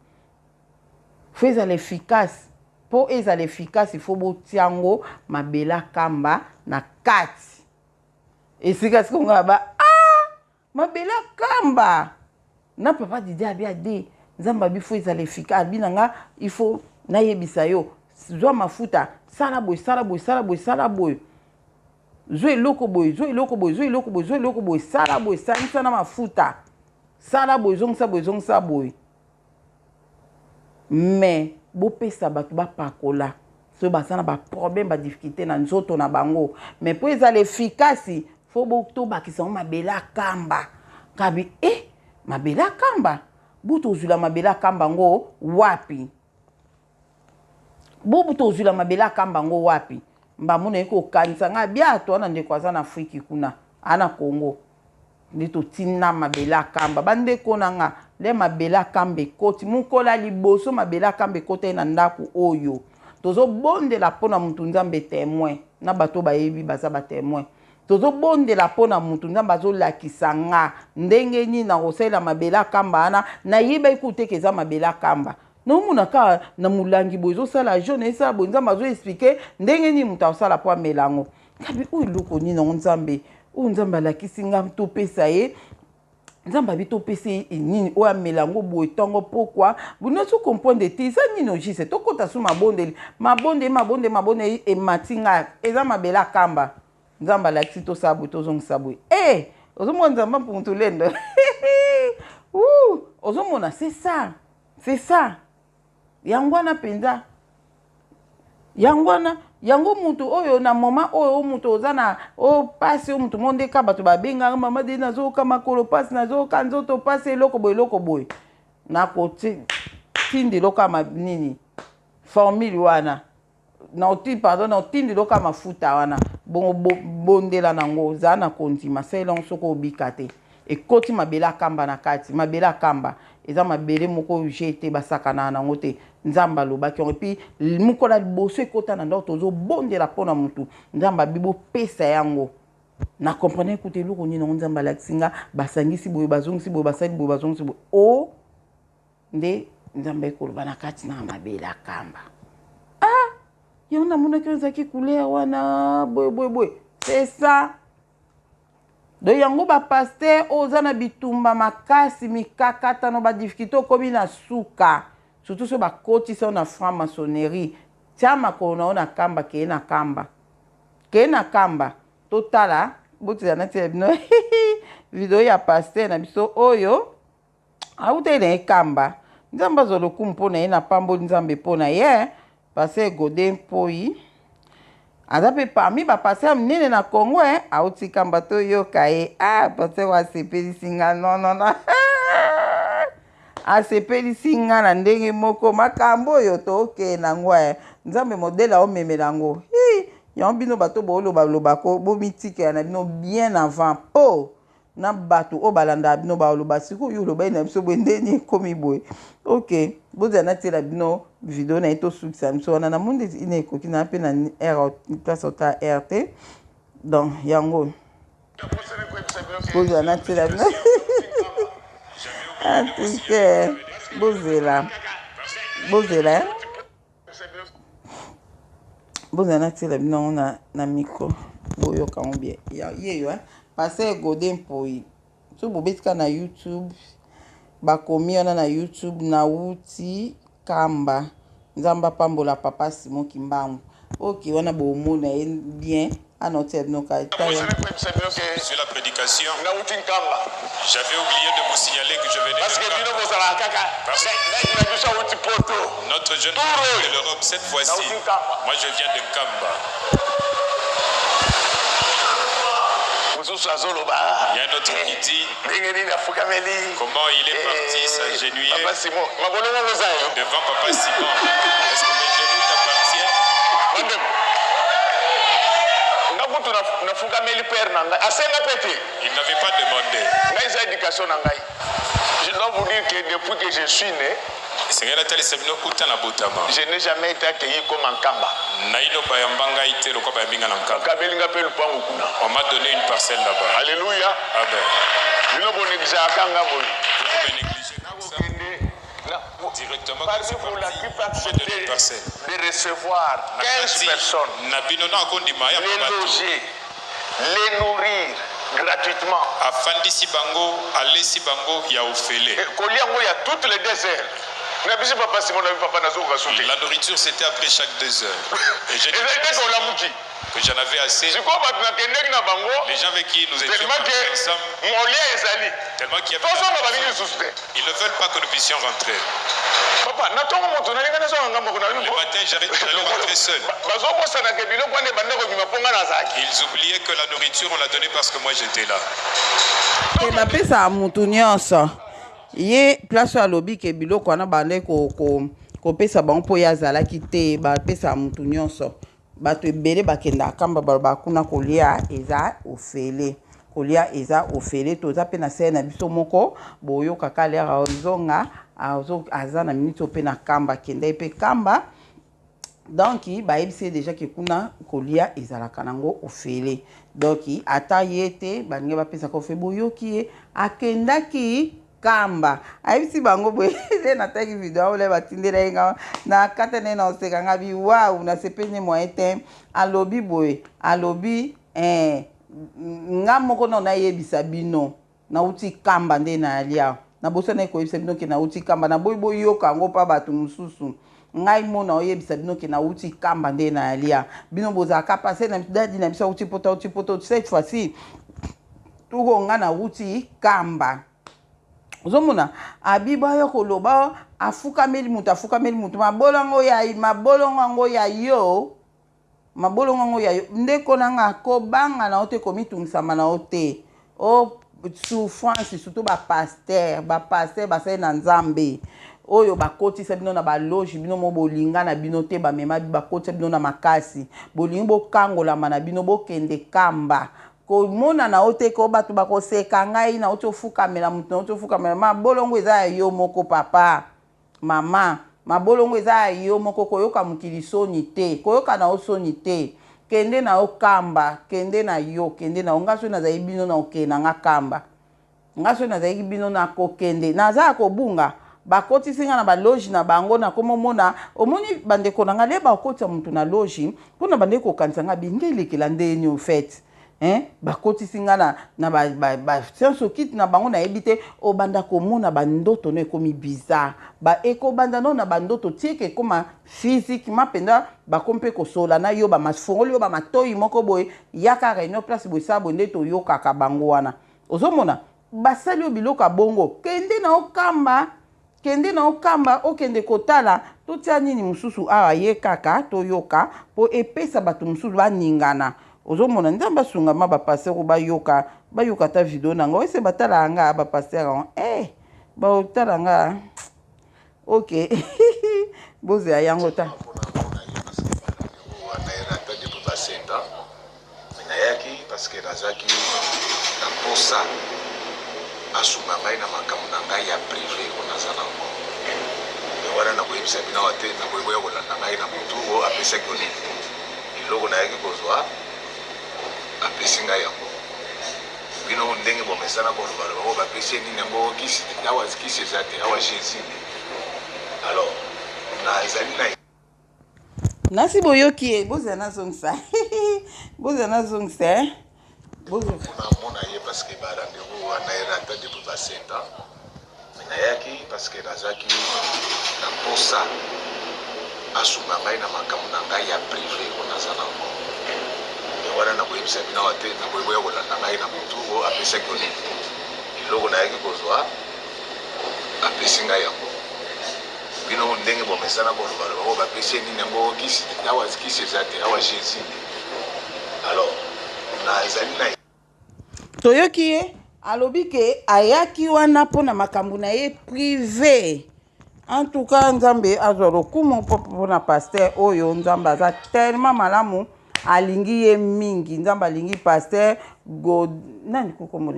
faut ezala efficace, mpo ezala efficace, faut botia yango mabele akamba na kati. Esika sikoyo ngai ba ah, mabele akamba na papa Didier abi ade Nzambe abi faut ezala efficace. Abi na nga, il faut nayebisa yo: zwa mafuta, sala boye, sala boye, sala boye, sala boye, zwa eloko boye, zwa eloko boye, zwa eloko boye, zwa eloko boye, sala boye, sangisa na mafuta, sala boye, zongisa boye, zongisa boye. Mais bopesa bato bapakola soki baza na baproblème, badifficulté na nzoto na bango. Mais mpo ezala efficace, faut tobakisa ngo mabele akamba. Kabi e mabele akamba, butu ozwila mabele akamba ngo wapi? Bubu tozwila mabele akamba ngo wapi? Mbambo naye kokanisa ngai bia to wana, ndeko aza na Afriki kuna, ana Congo nde totinda mabele akamba. Bandeko na nga, nde mabele akamba ekoti mokolo ya liboso, mabele akamba ekota ye na ndako oyo tozobondela mpona motu. Nzambe témoin na bato bayebi, baza batémoin. Tozobondela mpo na mutu, Nzambe azolakisa nga ndenge nini nakosalela mabele akamba wana. Nayebaki kutu te ke eza mabele akamba. Naomona kaka na molangi boye ezosala jaune, esala boye. Nzambe azoexpliquer ndenge nini moto akosala mpo amela yango. Ngabi oyo eloko nini yango Nzambe? Oyo Nzambe alakisi nga topesa ye. Nzambe abi topesa ye nini oyo amela yango boye ntongo pokwa. Nazo comprendre te eza nini au juste. Tokota su mabondeli, mabondeli, mabondeli, mabondeli emati nga eza mabele akamba. Nzambe alakisi tosala boye, tozongisa boye. Eh, ozomona Nzambe mpuntulendo. Ozomona, c'est ça. C'est ça. Yango wana mpenza. Yango wana, yango mutu oyo na moment oyo mutu oza na o pasi oyo mutu monde ka bato babengaka mama de nazoyoka makolo pasi, nazoyoka nzoto pasi, eloko boye, eloko boye. Nakotindi loka ma nini formule wana. Na oti pardon, na otindi loka mafuta wana. Bongo bondela nango, za na kondima, salela yango soko obika te. Ekoti mabele akamba na kati, mabele akamba eza mabele moko jete basakana nango te. Nzambe alobaki yango. Et puis mokolo ya liboso ekota na ndako tozobondela mpona mutu. Nzambe abi bopesa yango. Na comprendre kutu eloko nini yango Nzambe alakisi nga, basangisi boye, bazongisi boye, basali boye, bazongisi boye. O nde Nzambe ekoloba na kati na mabele akamba. Ah, yango namonaki oyo ezalaki couleur wana boye boye boye. C'est ça. Donc yango ba pasteur oyo oza na bitumba makasi, mikakatano, ba difficulté okomi na suka. Surtout soki bakotisa yo na franc-maçonnerie, tia makolo na yo na kamba, keye na kamba. Keye na kamba. Totala, botila na tia bino video ya pasteur na biso oyo awutaki na ye kamba. Nzambe azwa lokumu mpo na ye, na pamboli Nzambe mpo na ye. Pasteur Godé Mpoyi aza mpe parmi ba pasteur minene na Congo, eh, auti kamba toyoka ye. Ah, pasteur oyo asepelisi nga, non non non. Asepelisi nga na ndenge moko makambo oyo tokende nango, eh. Nzambe modèle aomemela yango. Hi, yango bino bato booloba-lobako bomitikela na bino bien avant po na bato oyo balandaka bino baloba sikoyo olobai na biso boye ndeni ekomi boye. Ok, bozala natiela bino video na ye tosukisa biso wana. Namoni ina ekoki na mpe na r place ota r te. Donc yango bozala natiela bino en tout cas, bozela, bozela, bozala natiela bino yango na micro boyoka yango bien. Yeyo pasteur Godé Mpoyi, so bobetika na YouTube, bakomi wana na YouTube nauti kamba. Nzambe apambola papa Simon Kimbangu. Ok, wana bomona ye bien ana otia bino ka Sur la prédication, nauti Nkamba. J'avais oublié de vous signaler que je venais Parce de que bino Nkamba. bozalaka kaka Parce ngai na biso awuti poto. Notre jeune Tour frère oyo. de l'Europe, cette fois-ci, Nauti Nkamba. moi je viens de Nkamba. Mosusu azoloba Il y a un autre qui dit ndenge nini afukameli comment il est parti s'agenouiller papa Simon, mabolongo eza yo devant papa Simon. Est-ce que mes genoux t'appartiennent? Bandeko, nga kutu nafukameli père na ngai asenga mpe te. Il n'avait pas demandé. Ngai eza éducation na ngai. Je dois vous dire que depuis que je suis né, Esengeli atalisa bino uta na botama, je n'ai jamais été accueilli comme en Nkamba. Naino bayamba ngai te lokola bayambi ngai na Nkamba. Bakabeli nga mpe lupango kuna. On m'a donné une parcelle là-bas. Alléluia. Amen. Bino bonégligeaka nga boye. Vous me négligez comme ça. Nakokende Directement, parmi c'est vous, la parti. qui peut On m'a donné accepter une parcelle. de recevoir 15 personnes, Na bino na akondima ya les bato, loger, les nourrir gratuitement, afandisi bango, alesi bango ya ofele. Et kolia yango ya toutes les 2 heures na biso, papa Simon na papa nazokoka su te. La nourriture, c'était après chaque 2 heures et j'ai dit Ezali te kolamuki. que j'en avais assez. Sikoyo bato nakendeki na bango, Les gens avec qui nous étions tellement partis ke ensemble, molia ezali, tellement qu'il y avait, tozonga balingi lisusu te. Ils ne veulent pas que nous puissions rentrer. Papa, na ntongo moto nalinga nazonga ngambo kuna. Le matin, j'allais rentrer seul. Bazobosanaka biloko wana ebanda kobima mpo nga nazalaki. Ils oubliaient que la nourriture, on l'a donnée parce que moi j'étais là. Te, bapesaka mutu nyonso. Ye place oyo alobi ke biloko wana bande kopesa bango mpo ye azalaki te. Bapesaka mutu nyonso. Bato ebele bakendaka Kamba, balobaka kuna kolia eza ofele, kolia eza ofele. Toza mpe na sere na biso moko, boyokaka lere azonga, aza na miniti oyo mpe na Kamba, akendaki mpe Kamba. Donc bayebisi ye dejà ke kuna kolia ezalaka nango ofele donc ata ye te balingi bapesaka ofele boyoki ye akendaki kamba ayebisi bango boye nde nataki video yango le batindela ye nga na kata nde na oseka nga bi wawu nasepeli ne moyen te alobi boye alobi eh, nga moko nao nayebisa bino Nawuti kamba nde nalia. Nabosanaki koyebisa bino ke nawuti kamba. Naboyi boyoka yango pa batu mosusu. Ngai mo naoyebisa bino ke nawuti kamba nde nalia. Bino bozalaka pasteur na daddy na biso awuti poto awuti poto cette fois ci tour oyo ngai nawuti kamba. Ozomona abi baya koloba afukameli moto afukameli moto mabolongo ya mabolongo yango ya yo Mabolongo yango ya yo ndeko na nga kobanga na yo te komitungisama na yo te o souffrance surtout ba pasteur ba pasteur basali na nzambe oyo bakotisa bino na baloge bino mo bolinga na bino te bamema bakotisa bino na makasi bolingi bokangolama na bino bokende kamba komona na yo te ko bato bakoseka ngai nauti ofukamela moto nauti ofukamela mabolongo eza ya yo moko papa Mama, mabolongo eza ya yo moko koyoka mokili soni te, koyoka na yo soni te. Kende na yo kamba, kende na yo, kende na yo. Nga soki nazali bino na kokende na nga kamba. Nga soki nazalaki bino na kokende. Naza ya kobunga. Bakotisi nga na ba loge na bango nakomi omona, omoni bandeko na nga le bakotisa mutu na loge, mpo na bandeki kokanisa nga binge elekela ndeni au fait. Hein bakotisi nga na na ba ba, ba science occulte na bango nayebi te obanda komona ba ndoto no ekomi bizarre ba ekobanda no na ba ndoto tie ke ekoma physiquement mpenza bakomi mpe kosola na yo bamafongoli yo bamatoi moko boye yaka réunion place boye sala boye nde toyokaka bango wana ozomona basali yo biloko ya bongo kende na okamba Kende na yo kamba okende kotala totia nini mususu awa ye kaka toyoka po epesa batu mususu baningana ozomona nzambe asunga ma ba pasteur oyo bayoka bayoka ata video na nga ese batalaka nga ba pasteur yango eh batala nga ok bozela yango ta Mais nayaki parce que nazalaki na posa asunga ngai na makambo na ngai ya prive oyo naza na yango. Mais wana nakoyebisa bino awa te, nakoki koya kolanda ngai na butu oyo apesaki yo nini. Eloko nayaki kozwa apesi ngai yango. Bino ndenge bomesana kolobaloba oyo bapesi ye nini yango kisi awa kisi eza te awa Jesus nde. Alors nazali na Nasi boyoki ye bozela nazongisa bozela nazongisa eh. Namona ye parce que ba rendez-vous wana erata depuis ba 7 ans mais nayaki parce que nazalaki na posa asunga ngai na makambo na ngai ya prive oyo naza na yango mais wana nakoyebisa bino awa te nakoki koya kolanda ngai na butu oyo apesaki yo nini eloko nayaki kozwa apesi ngai yango Bino ndenge bomesana koloba loba oyo bapesi ye nini yango kisi awa kisi eza te awa Jesus nde alors nazali na Toyoki ye alobi ke ayaki wana mpo na makambo na ye prive. En tout cas Nzambe azwa lokumu mpo na pasteur oyo Nzambe aza tellement malamu alingi ye mingi Nzambe alingi pasteur God nani kokomona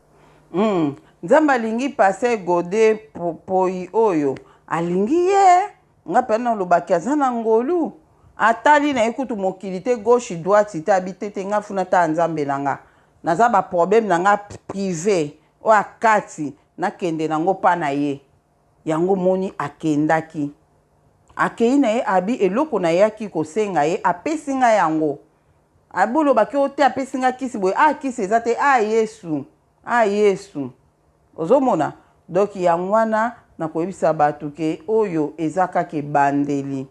Nzambe alingi pasteur Gode Mpoyi oyo alingi ye nga pena nalobaki aza na ngolu atali na ye kutu mokili te gauche droite te abi te te nga funa tala nzambe na nga naza ba problème na nga prive oyo akati nakende nango pa na ye yango omoni akendaki akeyi na ye abi eloko nayaki kosenga ye apesi nga yango abi olobaki oyo te apesi nga kisi boye ah kisi eza te ah yesu Ah yesu ozo mona donc yango wana nakoyebisa batu ke oyo eza kaka ebandeli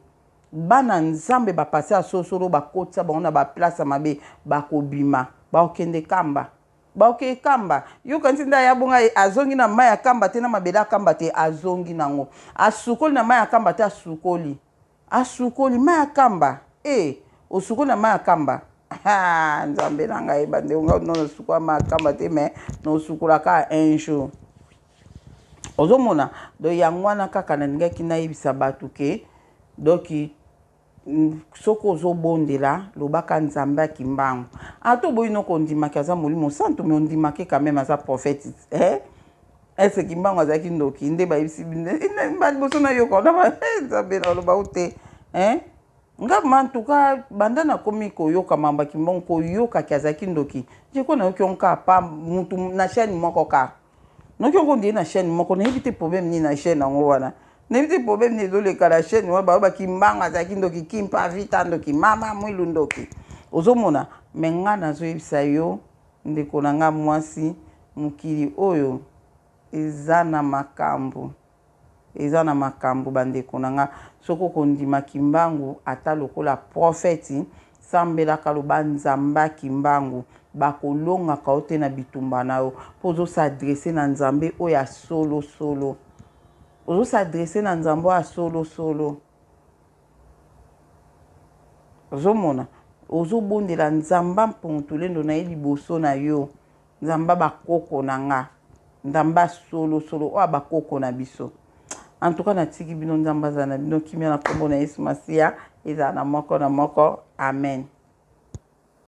bana nzambe ba passe ya sosolo bakotisa bango na ba place ya mabe bakobima bakokende kamba bakokende kamba yo okanisi nde aya bongo azongi na mayi ya kamba te na mabele ya kamba te azongi nango asukoli na mayi ya kamba te asukoli Asukoli mayi ya kamba eh osukoli na mayi ya kamba haa nzambe na ngai ba ndeko ngai nanu nasukola mayi ya kamba te mais nosukola kaka un jour ozomona donc yango wana kaka nalingaki nayebisa bato ke donc soki ozobondela lobaka nzambe ya kimbangu ata oboyi no kondimaki aza molimo santu me ondimaki quand même aza prophète eh? Est-ce kimbangu azalaki ndoki nde bayebisi liboso nayoka nzambe naloba o te hein? Nga vraiment en tout cas banda nakomi koyoka mamba kimbangu koyoka ke azalaki ndoki jeko nayoki yango kaka pa mutu na chaîne moko kaka nayoki yango ondire na chaîne moko nayebi te problème nini na chaîne yango wana nayebi te problème nini ezoleka na chaîne wana bayoba kimbangu azalaki ndoki kimpa vita ndoki mama mwilu ndoki ozomona me nga nazoyebisa yo ndeko na nga mwasi mokili oyo eza na makambo Eza na makambu ba ndeko na nga soki okondima kimbangu ata lokola prophète sambelaka loba nzambe ya kimbangu bakolongaka yo te na bitumba na yo po ozo s'adresser na nzambe oyo ya solo solo ozo s'adresser na nzambe oyo ya solo solo ozomona ozobondela nzambe ya mpungu-tulendo na ye liboso na yo Nzambe ya ba koko na nga. Nzambe ya solo solo oyo ya ba koko na biso. En tout cas natiki bino Nzambe azala na bino kimia na kombo na Yesu Masiya ezala na moko na moko. Amen.